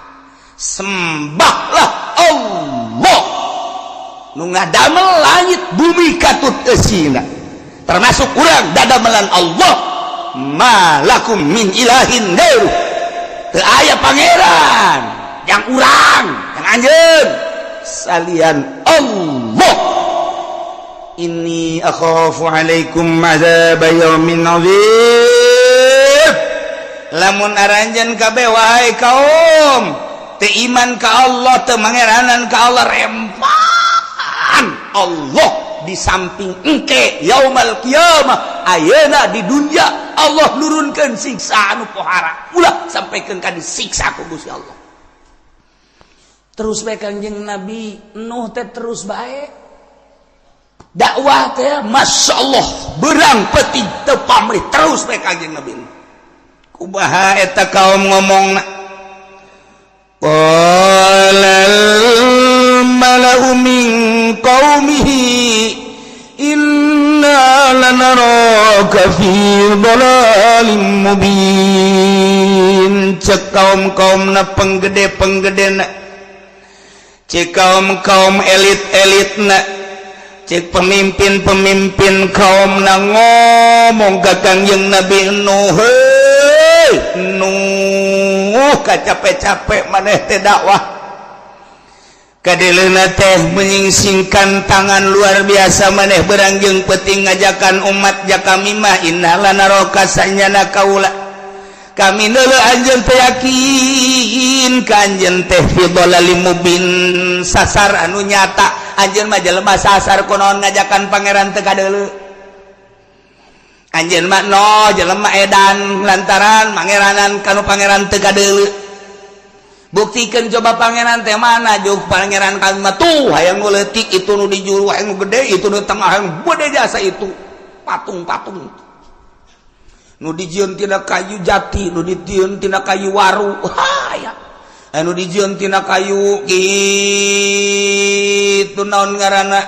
Speaker 2: sembahlah Allah nu ngadamel langit bumi katut eusina, termasuk urang dadamelan Allah. Malakum min ilahin ghairu, teu aya pangeran yang urang, yang anjeun salian Allah. Inni akhafu alaikum azab yaumin azim. Lamun aranjeun kabeh, wahai kaum, teu iman ka Allah, teu mangeranan ka Allah, rempan Allah di samping engke yaumal qiyamah, ayeuna di dunia Allah nurunkeun siksa anu pohara. Ulah sampaikan ka disiksa ku Gusti Allah.
Speaker 1: Terus bae Kangjeng Nabi Nuh teh, terus bae dakwah teh,
Speaker 2: Masya Allah, berang peti teu pamrih, terus bae Kangjeng Nabi. Kumaha eta kaum ngomong? Qalal mala'u min qaumihi inna lanaraka fi dhalalim mubin. Cek kaum-kaumna, penggede-penggedena, cek kaum-kaum elit-elitna, cek pemimpin-pemimpin kaum na ngomong ka Kangjeng Nabi Nuh, heuy Nuh, capek-capek maneh teh dakwah, kadeleuna teh menyingsingkan tangan luar biasa. Maneh berang jeung peuting ngajakan umat, ja kami mah inna lanaraka, sanyana kaula, kami neuleuh anjeun teh, yakin ka anjeun teh fi dhalalim mubin, sasar anu nyata. Anjeun mah jelema sasar, kunaon ngajakan Pangeran teu kadeuleu? Anjeun mah no jelema edan lantaran mangeranan kanu pangeran teu kadeuleu. Buktikan coba pangeran teh mana juk pangeran kami mah tuh hayang nu leutik, itu nu di juru, hayang nu gede, itu nu tengah, hayang gede jasa itu patung-patung nu dijieun tina kayu jati, nu dijieun tina kayu waru, haya anu dijieun tina kayu kitu, naon ngaranna,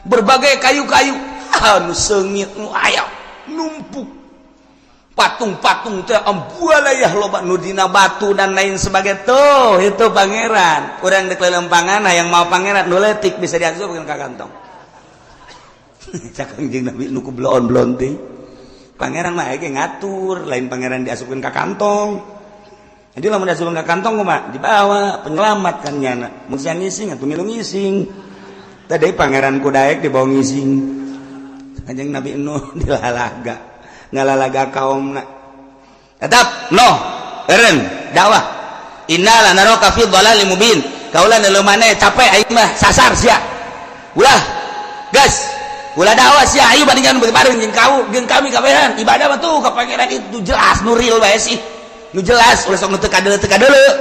Speaker 2: berbagai kayu-kayu anu seungit nu aya numpuk patung-patung teh ambualayah loba nu dina batu dan lain sebagai tuh. Itu pangeran urang dek lelempangan yang mau pangeran nu leutik bisa diasupkeun ka kantong. Cak Kangjeng Nabi nu ku bloon-bloon teh, pangeran mah ge ngatur, lain pangeran diasupkeun ka kantong. Jadi lamun diasupkeun ka kantong kumaha dibawa penyelamat kan nyana mun sia ngising atuh milu ngising. Tadi pangeran kudaek dibawa ngising. Kanjeng Nabi Nuh dilalaga ngalalaga kaumna tetap no eren dakwah. Inna lanaraka fi dhalalim mubin. Kaula nu maneh capek, aing mah sasar sia, ulah gas, ulah dakwah sia. Ayo bandingan bareng jeung kau jeung kami kabehan ibadah mah tuh ka pangeran itu jelas, nu real bae sih, nu jelas, ulah sok nu teu kadeuleu teu kadeuleu.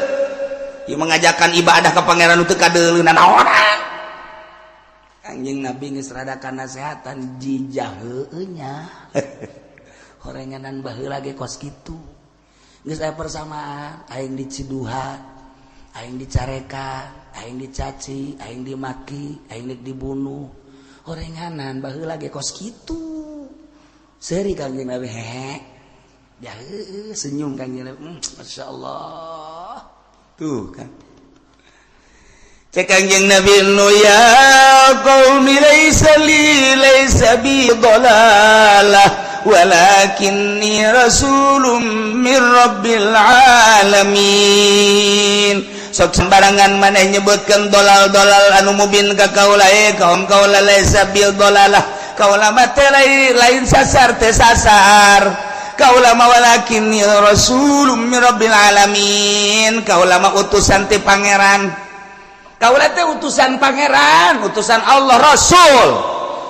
Speaker 2: Ieu mengajarkan ibadah ka pangeran nu teu kadeuleu nanaonan. Anjing Nabi geus rada nasehatan jijah heueuh nya horenganan baheula ge kos kitu geus aya persamaan. Aing diciduhan, aing dicarekan, aing dicaci, aing dimaki, aing nek dibunuh, horenganan baheula ge kos kitu. Seuri Kangjeng Nabi, hehe ya heueuh, senyum Kangjeng Nabi, Masya Allah. Tuh kan cek Kangjeng Nabi nu, ya qaumi, laisa li laisa bi dhalalah, walakinni rasulun min rabbil alamin. Sok sembarangan maneh nyebutkeun dolal-dolal anu mubin ka kaula. Eh kaum kaula, laisa bil dolalah, kaula mah teh lain sasar teh sasar. Kaula mah walakinni rasulun min rabbil alamin, kaula mah utusan ti pangeran. Kaula teh utusan pangeran, utusan Allah, rasul.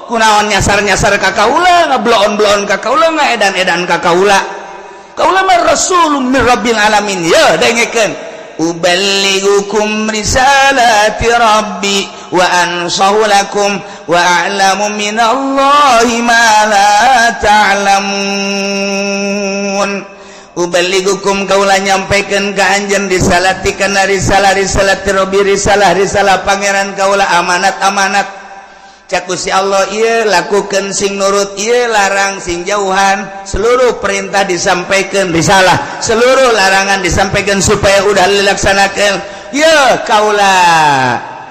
Speaker 2: Kunaon nyasar-nyasar ka kaula, ngabloon-bloon ka kaula, ngaedan-edan ka kaula? Kaula mah rasulun min rabbil alamin. Ya dengekeun, uballighukum risalati rabbi wa ansahu lakum wa a'lamu minallahi ma la ta'lamun. Uballighukum, kaula nyampaikan ka anjeun, risalati kana risalah, risalati rabbi, risalah risalah pangeran kaula, amanat amanat. Cak Gusti Allah, ieu lakukan sing nurut, ieu larang sing jauhan. Seluruh perintah disampaikan, risalah, seluruh larangan disampaikan supaya udah dilaksanakan. Ya kaula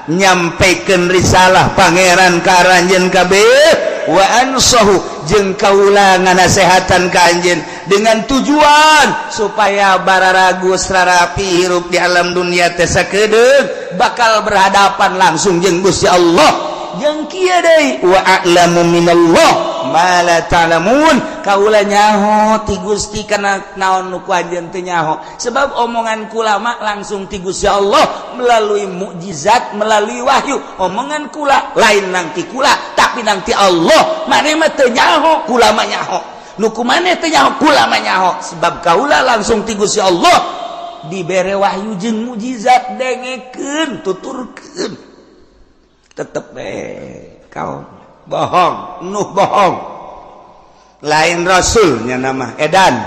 Speaker 2: nyampaikan risalah pangeran ka aranjeun kabeh, wa ansahu, jeung kaula nganasehatan ka anjeun dengan tujuan supaya bararagus rarapi hirup di alam dunia teh sakedeung bakal berhadapan langsung jeung Gusti Allah. Jeung kieu deui, wa a'lamu minallah ma la ta'lamun, kaula nyaho ti Gusti kana naon nu ku anjeun teu nyaho, sebab omongan kula mah langsung ti Gusti Allah melalui mukjizat, melalui wahyu. Omongan kula lain nang ti kula, tapi nang ti Allah. Maneh mah teu nyaho, kula mah nyaho. Nu ku maneh teu nyaho, kula mah nyaho, sebab kaula langsung ti Gusti Allah dibere wahyu jeung mukjizat. Dengekeun, tuturkeun, tetep kau bohong. Nuh bohong, lain rasulnya nama edan,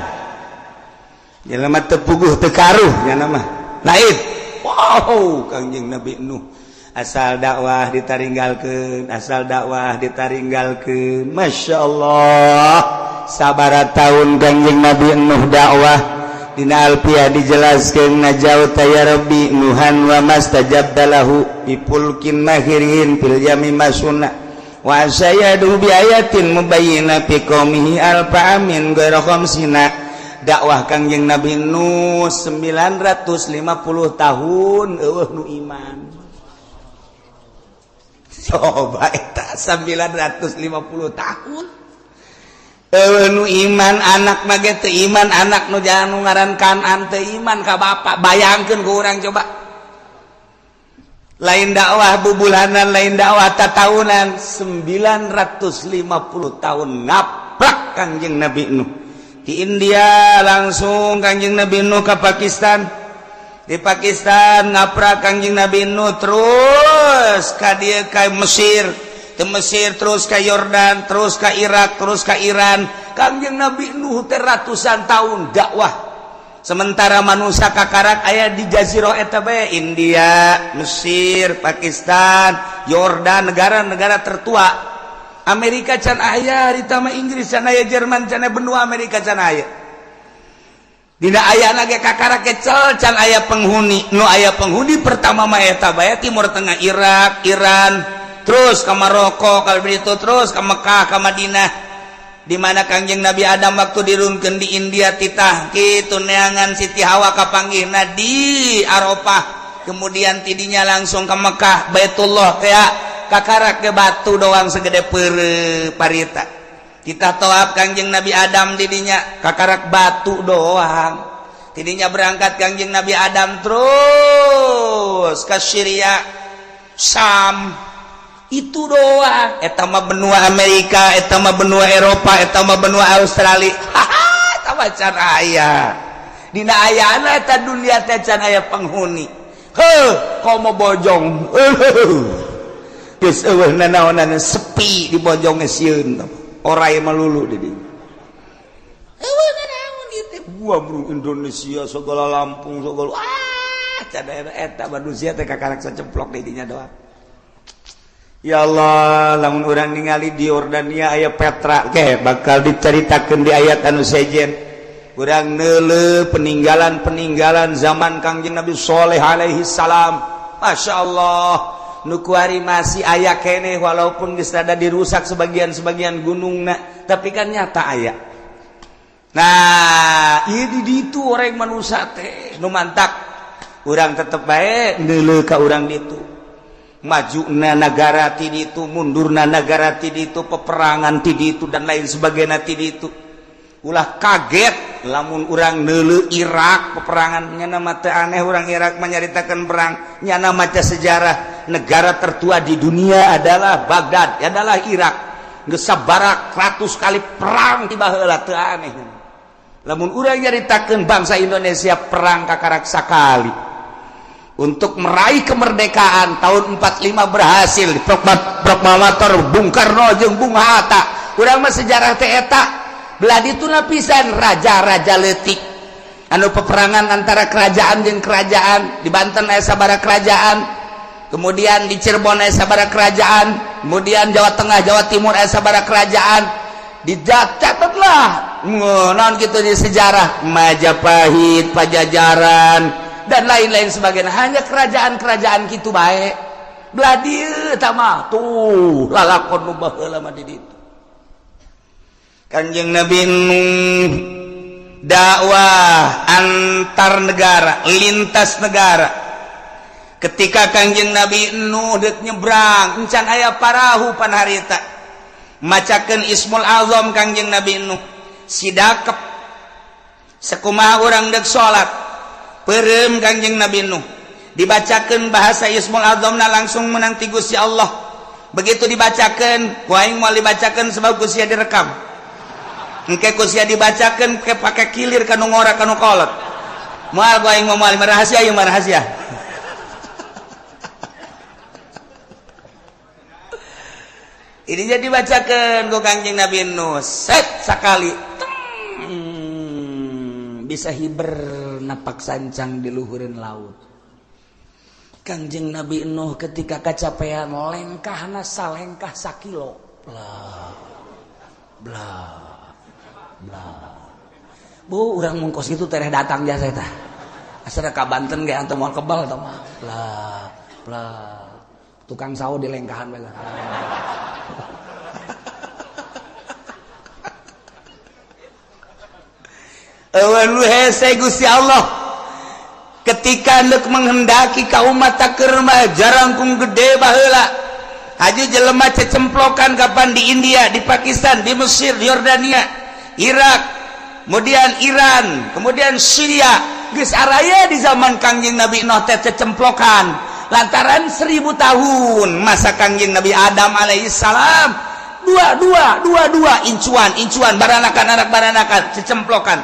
Speaker 2: jelema teu puguh teu karuh nya nama lain. Wow, Kangjeng Nabi Nuh asal dakwah ditaringgalkeun, asal dakwah ditaringgalkeun. Masya Allah, sabara tahun Kangjeng Nabi Nuh dakwah? Dina Alfiah dijelaskan, najauta ya Rabbi Nuhan wa mastajabta lahu bi fulkin mahirin fil yami masuna wa sayadu bi ayatin mubayyina fi qaumihi alfa amin ghaira khamsina. Dakwah Kangjeng Nabi Nuh 950 tahun, eueuh nu iman. Coba eta 950 tahun nu iman, anak mah ge teu iman, anak nu jangan nu ngaran Kanan teu iman ka bapak. Bayangkeun ku urang coba, lain dakwah bubulanan, lain dakwah tatahunan, 950 tahun ngaplak. Ngaprak Kangjeng Nabi Nuh di India, langsung Kangjeng Nabi Nuh ke Pakistan. Di Pakistan ngaprak Kangjeng Nabi Nuh, terus ka dieu, ka Mesir, ke Mesir terus ke Yordan, terus ke Irak, terus ke Iran. Kangjeng Nabi Nuh teh ratusan tahun dakwah, sementara manusia kakarak aya di jazirah eta bae, India, Mesir, Pakistan, Yordan, negara-negara tertua. Amerika can aya harita mah, Inggris can aya, Jerman can aya, benua Amerika can aya. Dina aya ge kakarak kecel, can aya penghuni. Nu aya penghuni pertama mah eta bae, Timur Tengah, Irak, Iran, terus ke Maroko, kalau itu terus ke Mekah, ke Madinah, di mana Kangjeng Nabi Adam waktu dirunkeun di India, titah kitu neangan Siti Hawa, kapanggihna di Arafah. Kemudian tidinya langsung ke Mekah, Baitullah, kayak kakarak ke batu doang segede pere parita. Kita toab Kangjeng Nabi Adam didinya, kakarak batu doang. Tidinya berangkat Kangjeng Nabi Adam terus ke Syria, Sam, itu doang. Eta mah benua Amerika, eta mah benua Eropa, eta mah benua Australia. Haha, eta mah can aya. Dina ayana eta dunia teh can aya penghuni. Heuh, komo Bojong. Geus eueuh nanaonan, sepi di Bojong, sieun orai melulu di dieu. Eueuh nanaon ieu teh. Gua bro Indonesia segala, Lampung segala, ah, can aya. Eta manusia teh kakarak sacemplok di dinya doang. Ya Allah, lamun urang ningali di Yordania aya Petra, ke bakal diceritakan di ayat anu sejen. Urang neuleuh peninggalan-peninggalan zaman Kangjeng Nabi Soleh alaihi salam. Masya Allah, nu kuari masih aya keneh, walaupun geus rada dirusak sebagian-sebagian gunungna, tapi kan nyata aya. Nah, ieu di ditu orang manusia teh nu mantak urang tetep bae neuleuh ka urang ditu, maju na negara ti itu, mundurna negara ti itu, peperangan ti itu, dan lain sebagainya ti itu. Ulah kaget lamun urang neuleuh Irak peperangan. Nyana mata aneh orang Irak menyaritakan perang, nyana maca sejarah, negara tertua di dunia adalah Baghdad, adalah Irak. Geus barak ratus kali perang tiba heula, teu aneh lamun urang nyaritakeun bangsa Indonesia perang kakarak sakali untuk meraih kemerdekaan tahun 45, berhasil di proklamator Bung Karno jeung Bung Hatta. Urang mah sejarah teh eta. Belah ditu lapisan raja-raja leutik anu peperangan antara kerajaan jeung kerajaan. Di Banten aya sabaraha kerajaan, kemudian di Cirebon aya sabaraha kerajaan, kemudian Jawa Tengah, Jawa Timur aya sabaraha kerajaan. Dicatatlah non gitu di sejarah Majapahit, Pajajaran, dan lain-lain sebagainya, hanya kerajaan-kerajaan gitu baik. Belah dieu mah tuh lalakon nu baheula mah di ditu. Kanjeng Nabi Nuh dakwah antar negara, lintas negara. Ketika Kangjeng Nabi Nuh dek nyebrang, encan aya parahu pan harita, macakeun Ismul Azam Kangjeng Nabi Nuh, sidakep sekumaha urang dek salat. Perem Kangjeng Nabi Nuh, dibacakan bahasa Ismul Azamna, langsung menang ti Gusti Allah. Begitu dibacakan, ku aing mau dibacakan sebab ku sia direkam. Engke ku sia dibacakan ke pake kilir kanu ngora, kanu kolot. Moal ku aing, moal, rahasia ieu mah, rahasia. Ini jadi dibacakan ku Kangjeng Nabi Nuh, set sakali teng, bisa hiber napak sancang di luhureun laut. Kangjeng Nabi Nuh ketika kecapean, lengkahna salengkah sakilo, bla bla bla. Bu, urang mungkos gitu tereh datang jasa eta asal ka Banten ge antum moal kebal tah mah. Bla bla, tukang sawo di lengkahan bae. Hese Gusti Allah ketika hendak menghendaki kaum mata kerma jarangkung gede baheula haji jelema cecemplokan kapan di India, di Pakistan, di Mesir, di Yordania, Irak, kemudian Iran, kemudian Syria. Geus araya di zaman Kangjeng Nabi Nuh teh cecemplokan, lantaran 1000 tahun masa Kangjeng Nabi Adam alaihissalam. Dua, dua, dua, dua, incuan, incuan, baranakan, anak baranakan, cecemplokan.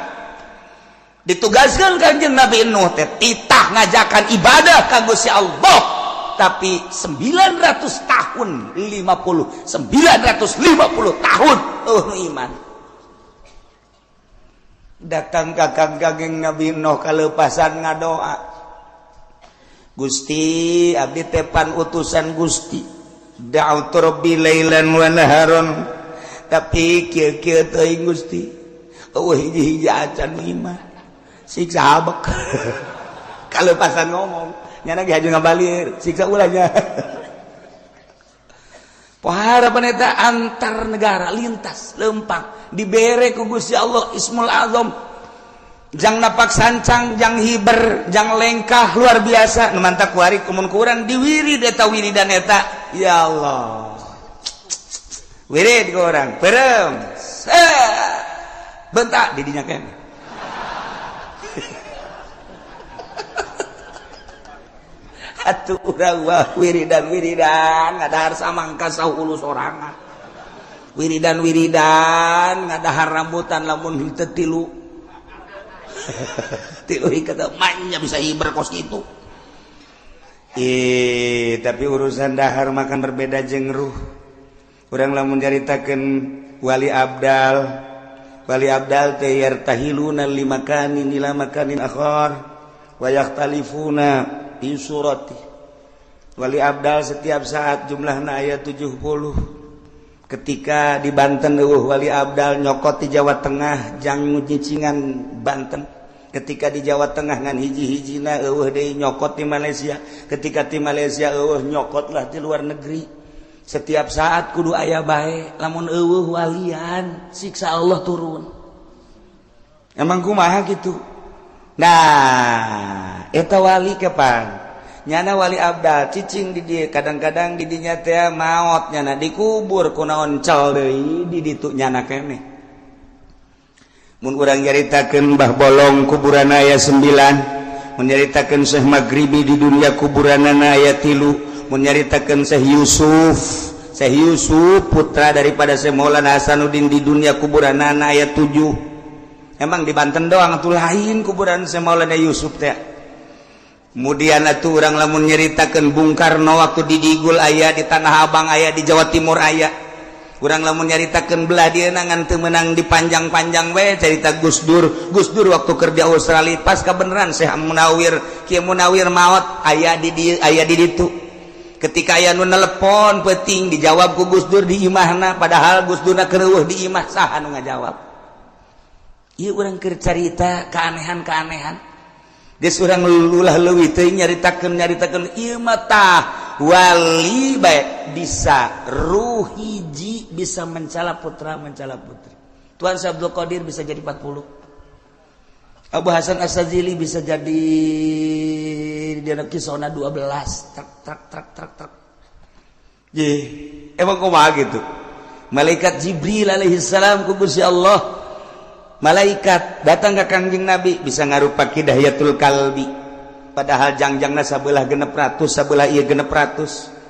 Speaker 2: Ditugaskan Kanjeng Nabi Nuh teh titah ngajakan ibadah ka Gusti Allah, tapi 900 tahun 50, 950 tahun, oh, iman datang ka Kangjeng Nabi Nuh, kalepasan ngadoa, "Gusti, abdi teh pan utusan Gusti, da'autu rabbi lailan wa naharon, tapi kieu-kieu teuing Gusti, euweuh hiji-hiji acan iman, siksa abek." Kalepasan ngomong nyana ge haju ngabalir, siksa ulahnya. Pohara eta antar negara lintas lempang dibere ku Gusti Allah Ismul Azam, jang napak sancang, jang hiber, jang lengkah luar biasa. Nu mantak kuari kumun kurang diwirid eta, wiridan eta, ya Allah, wirid ke orang perem bentak didinya kene. Atuh urang wah wiridan wiridan ngadahar samangka saulu sorangan, wiridan wiridan ngadahar rambutan, lamun henteu tilu tilu ikat manya bisa hiber kos gitu. Eh, tapi urusan dahar makan berbeda jeung ruh. Urang lamun nyaritakeun wali abdal, wali abdal teh yartahiluna limakanin ila makanin akhar wa yakhtalifuna fi surati. Wali abdal setiap saat jumlahna aya 70. Ketika di Banten euweuh wali abdal, nyokot di Jawa Tengah jang nyicingan Banten. Ketika di Jawa Tengah ngan hiji-hijina euweuh deui, nyokot di Malaysia. Ketika di Malaysia euweuh, nyokot lah di luar negeri. Setiap saat kudu aya bae. Lamun euweuh walian, siksa Allah turun. Emang kumaha gitu? Nah, eta wali kapan nyana wali abdal cicing di dia, kadang-kadang di dinya teh maot nyana, dikubur, kunaon cal deui di ditu nyana keneh. Mun urang nyaritakeun Mbah Bolong, kuburan aya 9. Mun nyaritakeun Syekh Maghribi, di dunia kuburanana aya 3. Mun nyaritakeun Syekh Yusuf, Syekh Yusuf putra daripada Syekh Maulana Hasanuddin, di dunia kuburanana aya 7. Emang di Banten doang atuh lain kuburan Syekh Maulana Yusuf teh. Kemudian atuh urang lamun nyeritakeun Bung Karno, waktu di Digul aya, di Tanah Abang aya, di Jawa Timur aya. Urang lamun nyaritakeun belah dieu ngan teu meunang dipanjang-panjang we cerita Gus Dur. Gus Dur waktu kerja Australia, pas kebenaran Syekh Munawir, Kiai Munawir maot, aya di dieu, aya di ditu. Ketika aya nu nelepon penting, dijawab ku Gus Dur di imahna, padahal Gus Durna keur di imah. Saha nu ngajawab? Ieu urang keur carita keanehan-keanehan geus, urang ulah leuwih teuing nyaritakeun nyaritakeun ieu mah. Tah, wali bae bisa ruh hiji bisa mencala putra, mencala putri. Tuan Syekh Abdul Qadir bisa jadi 40, Abu Hasan As-Sazili bisa jadi di kisona 12, truk truk truk truk truk. Ye, emang kumaha gitu? Malaikat Jibril alaihi salam ku Gusti Allah, malaikat datang ke Kangjeng Nabi bisa ngarupa Ki Dihyatul Kalbi, padahal jangjangna sabelah 600, sabelah ieu 600.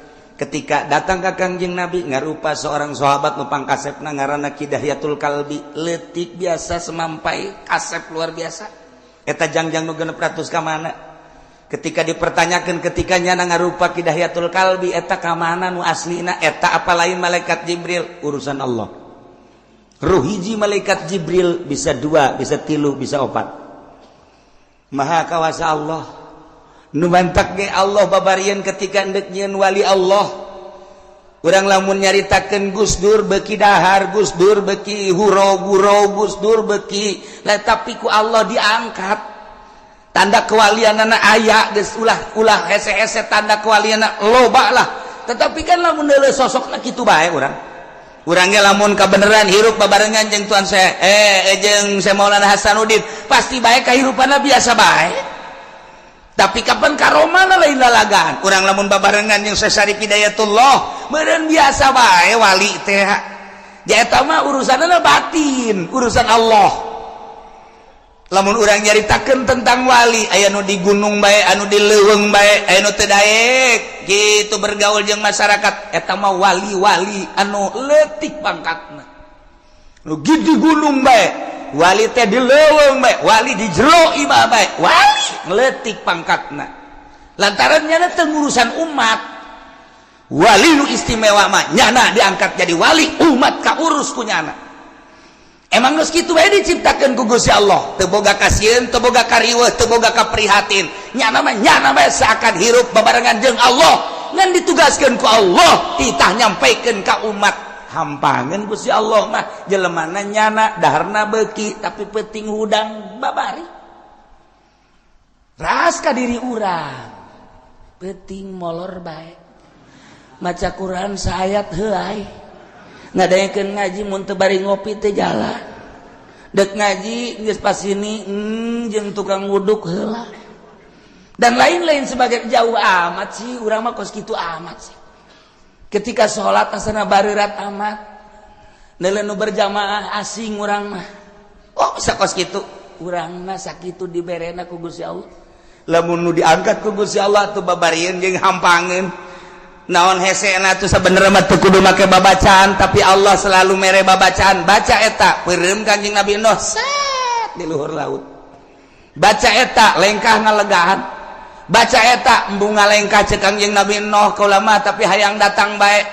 Speaker 2: Ketika datang ke Kangjeng Nabi ngarupa seorang sahabat nu pangkasepna, ngaranna Ki Dihyatul Kalbi, leutik biasa semampai, kasep luar biasa. Eta jangjang nu 600 ka mana? Ketika dipertanyakan, ketika nyana ngarupa Ki Dihyatul Kalbi, eta ka mana nu aslina? Eta apa lain malaikat Jibril? Urusan Allah. Ruh hiji malaikat Jibril bisa dua, bisa tilu, bisa opat. Maha kawasa Allah. Nu mantak ge Allah babarian ketika endek nyieun wali Allah. Urang lamun nyaritakeun Gus Dur beki dahar, Gus Dur beki huro guro, Gus Dur beki lah, tapi ku Allah diangkat. Tanda kewalianana aya geus, ulah ulah hese-hese, tanda kewalianana loba lah. Tetapi kan lamun deuleu sosokna kitu bae urang. Urangnya lamun kebenaran hirup babarengan jeung Tuan saya, jeung saya Maulana Hasanuddin, pasti baik kehidupannya biasa baik. Tapi kapan karomana lain lalagan. Urang lamun babarengan jeung Syekh Syarif Hidayatullah meureun biasa bae wali teh. Ja eta mah urusanna batin, urusan Allah. Lamun urang nyaritakeun tentang wali, aya nu di gunung bae, anu di leuweung bae, aya nu teu daek gitu bergaul jeung masyarakat. Eta mah wali-wali anu leutik pangkatna. Nu di gunung bae, wali teh di leuweung bae, wali di jero imah bae, wali leutik pangkatna. Lantaran nyana teu ngurusan umat. Wali nu istimewa mah nyana diangkat jadi wali, umat kaurus ku nyana. Emang geus kitu bae diciptakeun ku Gusti Allah, teu boga kasieun, teu boga kariweuh, teu boga kaprihatin. Nyana mah nyana bae seakan hirup babarengan jeung Allah, ngan ditugaskeun ku Allah titah nyampaikeun ka umat. Hampangeun Gusti Allah mah jelemana nyana daharna beuki tapi peuting hudang babari. Ras ka diri urang. Peuting molor bae. Maca Quran saayat heuay. Ngadaekeun ngaji mun teu bari ngopi teu jalan. Dek ngaji geus pas ini jeung tukang wuduk heula. Dan lain-lain sebagai jauh amat sih, urang mah kos kitu amat sih. Ketika sholat asana bareurat amat. Neuleuh nu berjamaah asing urang mah. Oh, bisa kos kitu. Urang mah sakitu diberena ku Gusti Allah. Lamun nu diangkat ku Gusti Allah tuh babarieun jeung hampangeun. Naon hesena tuh sebenarnya mah teu kudu make babacaan, tapi Allah selalu mere babacaan. Baca eta peureum Kanjeng Nabi Nuh set di luhur laut. Baca eta lengkah ngalegahan. Baca eta embung ngalengkah ceuk Kanjeng Nabi Nuh kaula mah tapi hayang datang bae.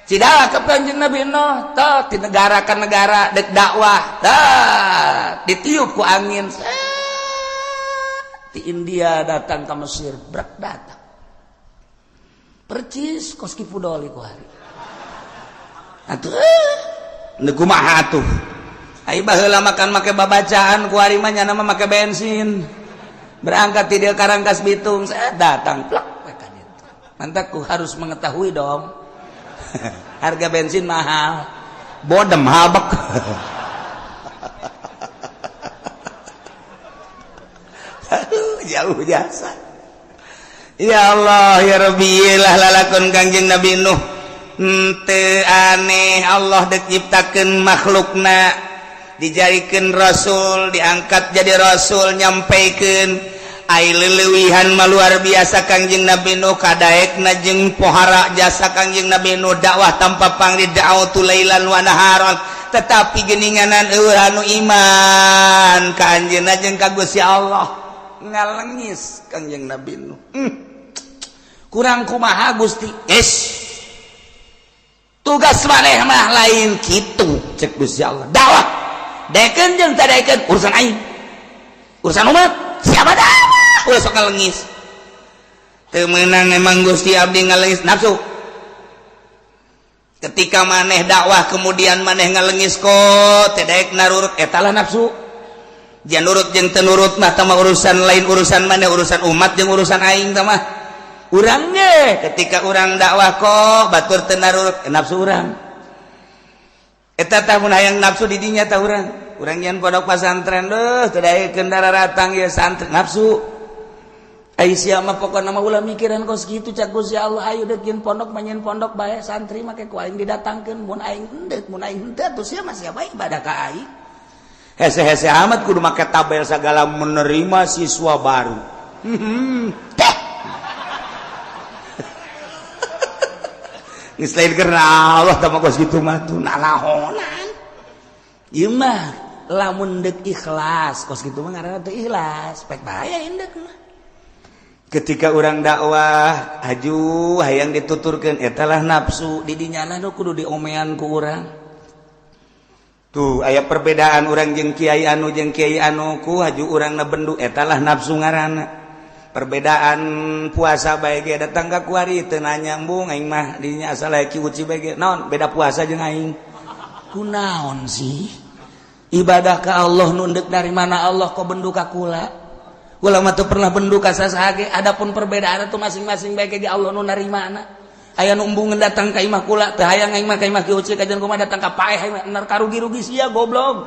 Speaker 2: Cidala ke Kanjeng Nabi Nuh tah di negara ka negara dek dakwah tah ditiup ku angin set di India datang ke Mesir brak datang. Percis kos Ki Pudoli ku hari. Atuh nu kumaha atuh? Ai baheula makan make babacaan, ku hari mah nyana mah make bensin. Berangkat ti dieu Karangkas Bitung, saya datang plak we ka ditu. Mantak ku harus mengetahui dong. Harga bensin mahal. Bodem habek. Aduh, jauh jasa. Ya Allah ya Rabbi lah lalakon Kangjeng Nabi Nuh. Henteu aneh Allah dek nyiptakeun makhlukna, dijadikeun rasul, diangkat jadi rasul, nyampaikeun ai leulewihan mah luar biasa Kangjeng Nabi Nuh kadaekna jeung pohara jasa Kangjeng Nabi Nuh dakwah tanpa pangli da'watu lailan wa naharan, tetapi geuninganan eueuh anu iman ka anjeunna jeung ka Gusti Allah ngalengis Kangjeng Nabi Nuh. Kurang kumaha Gusti? Es tugas maneh mah lain kitu cek Gusti Allah. Dakwah daekeun jeung teu daekeun urusan aing, urusan umat siapa dakwah ulah sok ngalengis. Teu meunang emang Gusti abdi ngalengis nafsu. Ketika maneh dakwah kemudian maneh ngalengis kok teu daek narurut eta lah nafsu. Jangan nurut jeung teu nurut mah tah urusan lain, urusan maneh, urusan umat jeung urusan aing tah mah. Urang ge ketika urang dakwah kok batur teu narurut nafsu urang. Eta tah mun hayang nafsu di dinya tah urang. Urang nyian pondok pasantren deuh teu daekeun daratang ieu santri nafsu. Ai sia mah pokona mah ulah mikiran kos kitu cak Gusti Allah, ayo deuk nyeun pondok mah nyeun pondok bae, santri make ku aing didatangkeun, mun aing hendeuk mun aing henteu atuh sia mah sia bae ibadah ka aing. Hese-hese amat kudu make tabel segala menerima siswa baru. Teh. Geus lain karena Allah tah mah kos kitu mah tuh nalahonan. Ieu mah lamun deuk ikhlas kos kitu mah ngaranna teu ikhlas, pek bahaya indeuk mah. Ketika urang dakwah aju hayang dituturkeun eta lah nafsu di dinya nu kudu diomean ku urang. Tuh aya perbedaan urang jeung kiai anu jeung kiai anu ku haju urangna bendu eta lah nafsu ngaranna. Perbedaan puasa bae ge datang ka kuari teu nanya embung aing mah dinya asal aya ki uci bae ge naon beda puasa jeung aing. Kunaon sih? Ibadah ka Allah nu deuk dari mana Allah kok bendu ka kula? Kula mah teu pernah bendu ka sasaha ge, adapun perbedaan itu masing-masing bae ge Allah nu narimana. Aya nu embungeun datang ka imah kula teu hayang aing mah ka imah ki uci kajian kumaha datang ka paeh aing mah nar karugi-rugi sia goblok.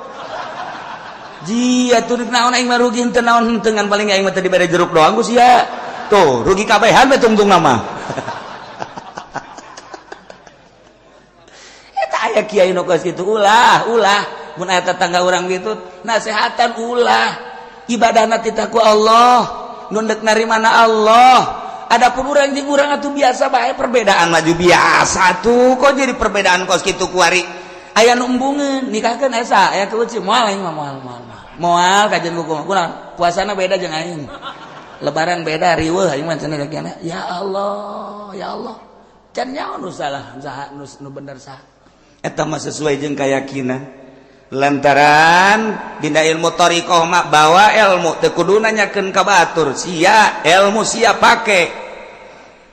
Speaker 2: Jia tuh naon aing mah rugi henteu naon henteu ngan paling aing mah teu dibere jeruk doang ku sia. Tuh rugi kabehan we tungtung nama. Eta aya kiai nu kos kitu ulah ulah mun aya tetangga urang gitu nasehatan ulah.
Speaker 1: Ibadahna titah ku Allah, nu ndek narimana Allah. Adapun urang jeung urang atuh biasa bae, perbedaan maju biasa tuh. Kok jadi perbedaan kos kitu kuari? Aya nu embungeun nikahkeun esa, aya keuci moal, aing mah moal, moal, moal kajian hukum. Kunaon? Puasana beda jeung aing. Lebaran beda, riweuh aing mah cenah. Ya Allah, ya Allah. Can nyaho nu salah saha, nu bener saha.
Speaker 2: Eta mah sesuai jeung keyakinan, lantaran dina ilmu thariqah mah bawa ilmu teu kudu nanyakeun ka batur. Sia ilmu sia pake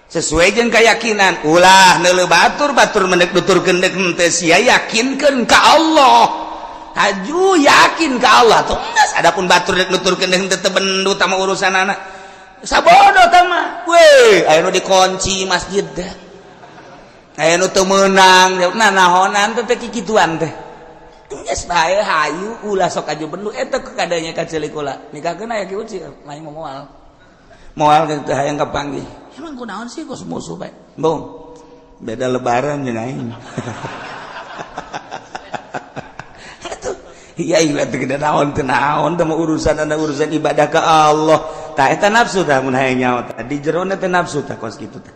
Speaker 2: sesuai jeung keyakinan, ulah neuleuh batur. Batur mendek nuturkeun deuk henteu, sia yakinkeun ka Allah. Haju yakin ka Allah tuh geus. Adapun batur dek nuturkeun deuk henteu, teu bendu tama urusanana.
Speaker 1: Sabodo tah mah we, aya nu dikunci masjid teh, aya nu teu meunang. Nah, nahonan teh teh kikituan teh? Geus bae, hayu ulah sok aju bendu eta kadanya ka ceulik kula. Nikahkeun aya ki uci, main mah moal.
Speaker 2: Moal teh hayang kapanggih.
Speaker 1: Emang kunaon sih kos musuh bae?
Speaker 2: Bong, beda lebaran jeung aing. Atuh, iya iya teh gede naon teh, naon teh urusan anda, urusan ibadah ke Allah. Tah, eta nafsu tah, mun hayang nyaho tah di jerona teh nafsu tah kos kitu tah.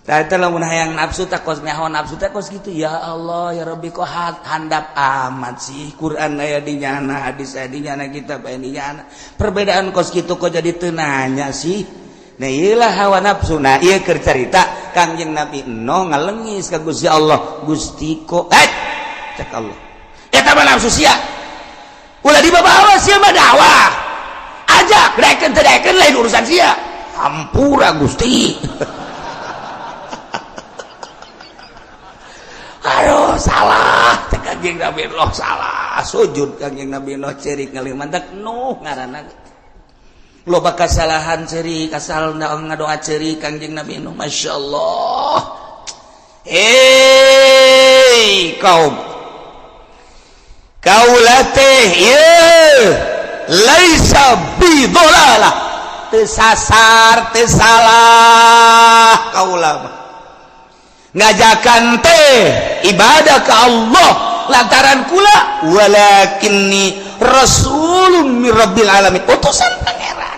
Speaker 2: Tah, eta lamun hayang nafsu tah kos nyaho nafsu teh kos kitu.
Speaker 1: Ya Allah, ya Rabbi, kok handap amat sih?
Speaker 2: Quran aya di nyana, hadis aya di nyana, kitab aya di nyana, perbedaan kos kitu kok jadi teu nanya sih? Nah, iyalah hawa nafsu. Nah, ieu keur carita Kangjeng Nabi Nuh ngalengis ka Gusti Allah, "Gusti, kok?" Eh, cek Allah,
Speaker 1: eta mah nafsu sia, ulah dibawa. Sia mah dakwah ajak, daekeun teu daekeun lain urusan sia.
Speaker 2: Hampura, Gusti.
Speaker 1: Aduh, salah, cek Kangjeng Nabi Nuh, salah.
Speaker 2: Sujud Kangjeng Nabi Nuh, cerik ngalih mantak Nuh ngaranna.
Speaker 1: Loba kasalahan, cerik, asal ngadoa cerik Kangjeng Nabi Nuh. Masya Allah.
Speaker 2: Hei kaum, kaula teh ieu laisa bidolalah, teu sasar, teu salah. Kaula mah ngajakan teh ibadah ke Allah lantaran kula walakinni rasulun min rabbil alamin, utusan Pangeran.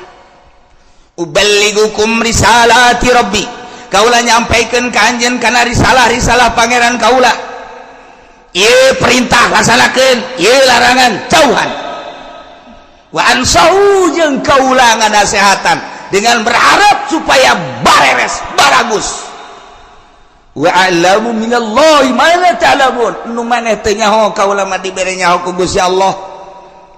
Speaker 2: Uballigukum risalati rabbi, kaula nyampaikan ka anjeun kana risalah-risalah Pangeran kaula. Ieu perintah laksanakeun, ieu larangan jauhan. Wa ansahu, jeung kaula nganasehatan dengan berharap supaya bareres, baragus. Wa a'lamu minallahi ma la ta'lamun, nu maneh teu nyaho, kaula mah dibere nyaho ku Gusti Allah.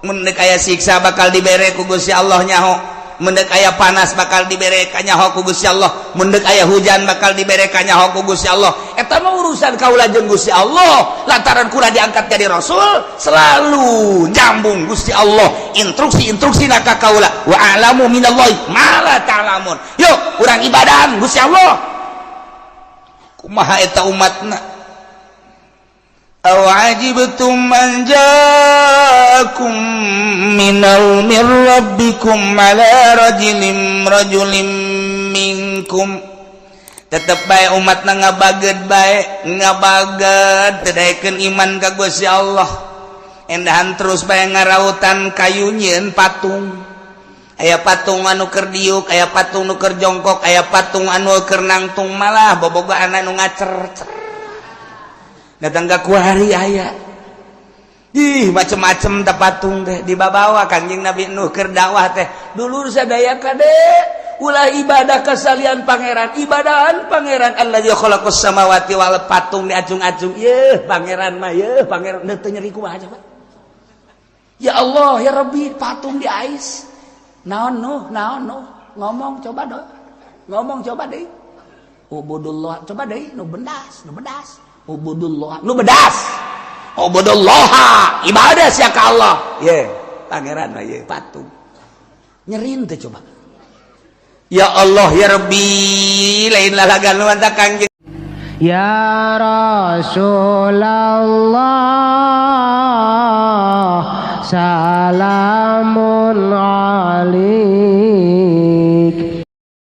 Speaker 2: Mun deuk aya siksa bakal dibere ku Gusti Allah nyaho, mun deuk aya panas bakal dibere kanyaho ku Gusti Allah, mun deuk aya hujan bakal dibere kanyaho ku Gusti Allah.
Speaker 1: Eta mah urusan kaula jeung Gusti Allah, lantaran kula diangkat jadi rasul selalu nyambung Gusti Allah instruksi-instruksi ka kaula.
Speaker 2: Wa a'lamu minallahi ma la ta'lamun. Yuk urang ibadahan Gusti Allah. Kumaha eta umatna? Aw ajibtum an ja'akum minal min rabbikum ala rajulin minkum. Tetep bae umatna ngabaged bae, ngabaged, teu daekeun iman ka Gusti Allah. Endahan terus bae ngarautan kayu nyieun patung. Aya patung anu keur diuk, aya patung nu keur jongkok, aya patung anu keur nangtung, malah bobogohan anu ngacer datang ka kuari aya. Ih, macem-macem teh patung teh dibabawa. Kanjeng Nabi Nuh keur dakwah teh,
Speaker 1: "Dulur sadaya, kade ulah ibadah kasalian Pangeran, ibadahan Pangeran
Speaker 2: alladzi khalaqas samawati wal patung diacung-acung.
Speaker 1: Yeuh Pangeran mah, yeuh Pangeran. Teu nyeri kumaha coba? Ya Allah, ya Rabbi, patung di ais. Naon, Nuh? Naon, Nuh? Ngomong coba dong, ngomong coba deh. Ubudullah coba deh. Nu bendas, nu bendas. Ubudullah, nu bedas. Ubudullah, ibadah sia ka Allah.
Speaker 2: Ye Pangeran mah, ye patung.
Speaker 1: Nyerin teh coba?
Speaker 2: Ya Allah, ya Rabbi, lain lalagan lu mantap Kangjeng.
Speaker 3: Ya Rasulullah, salamun.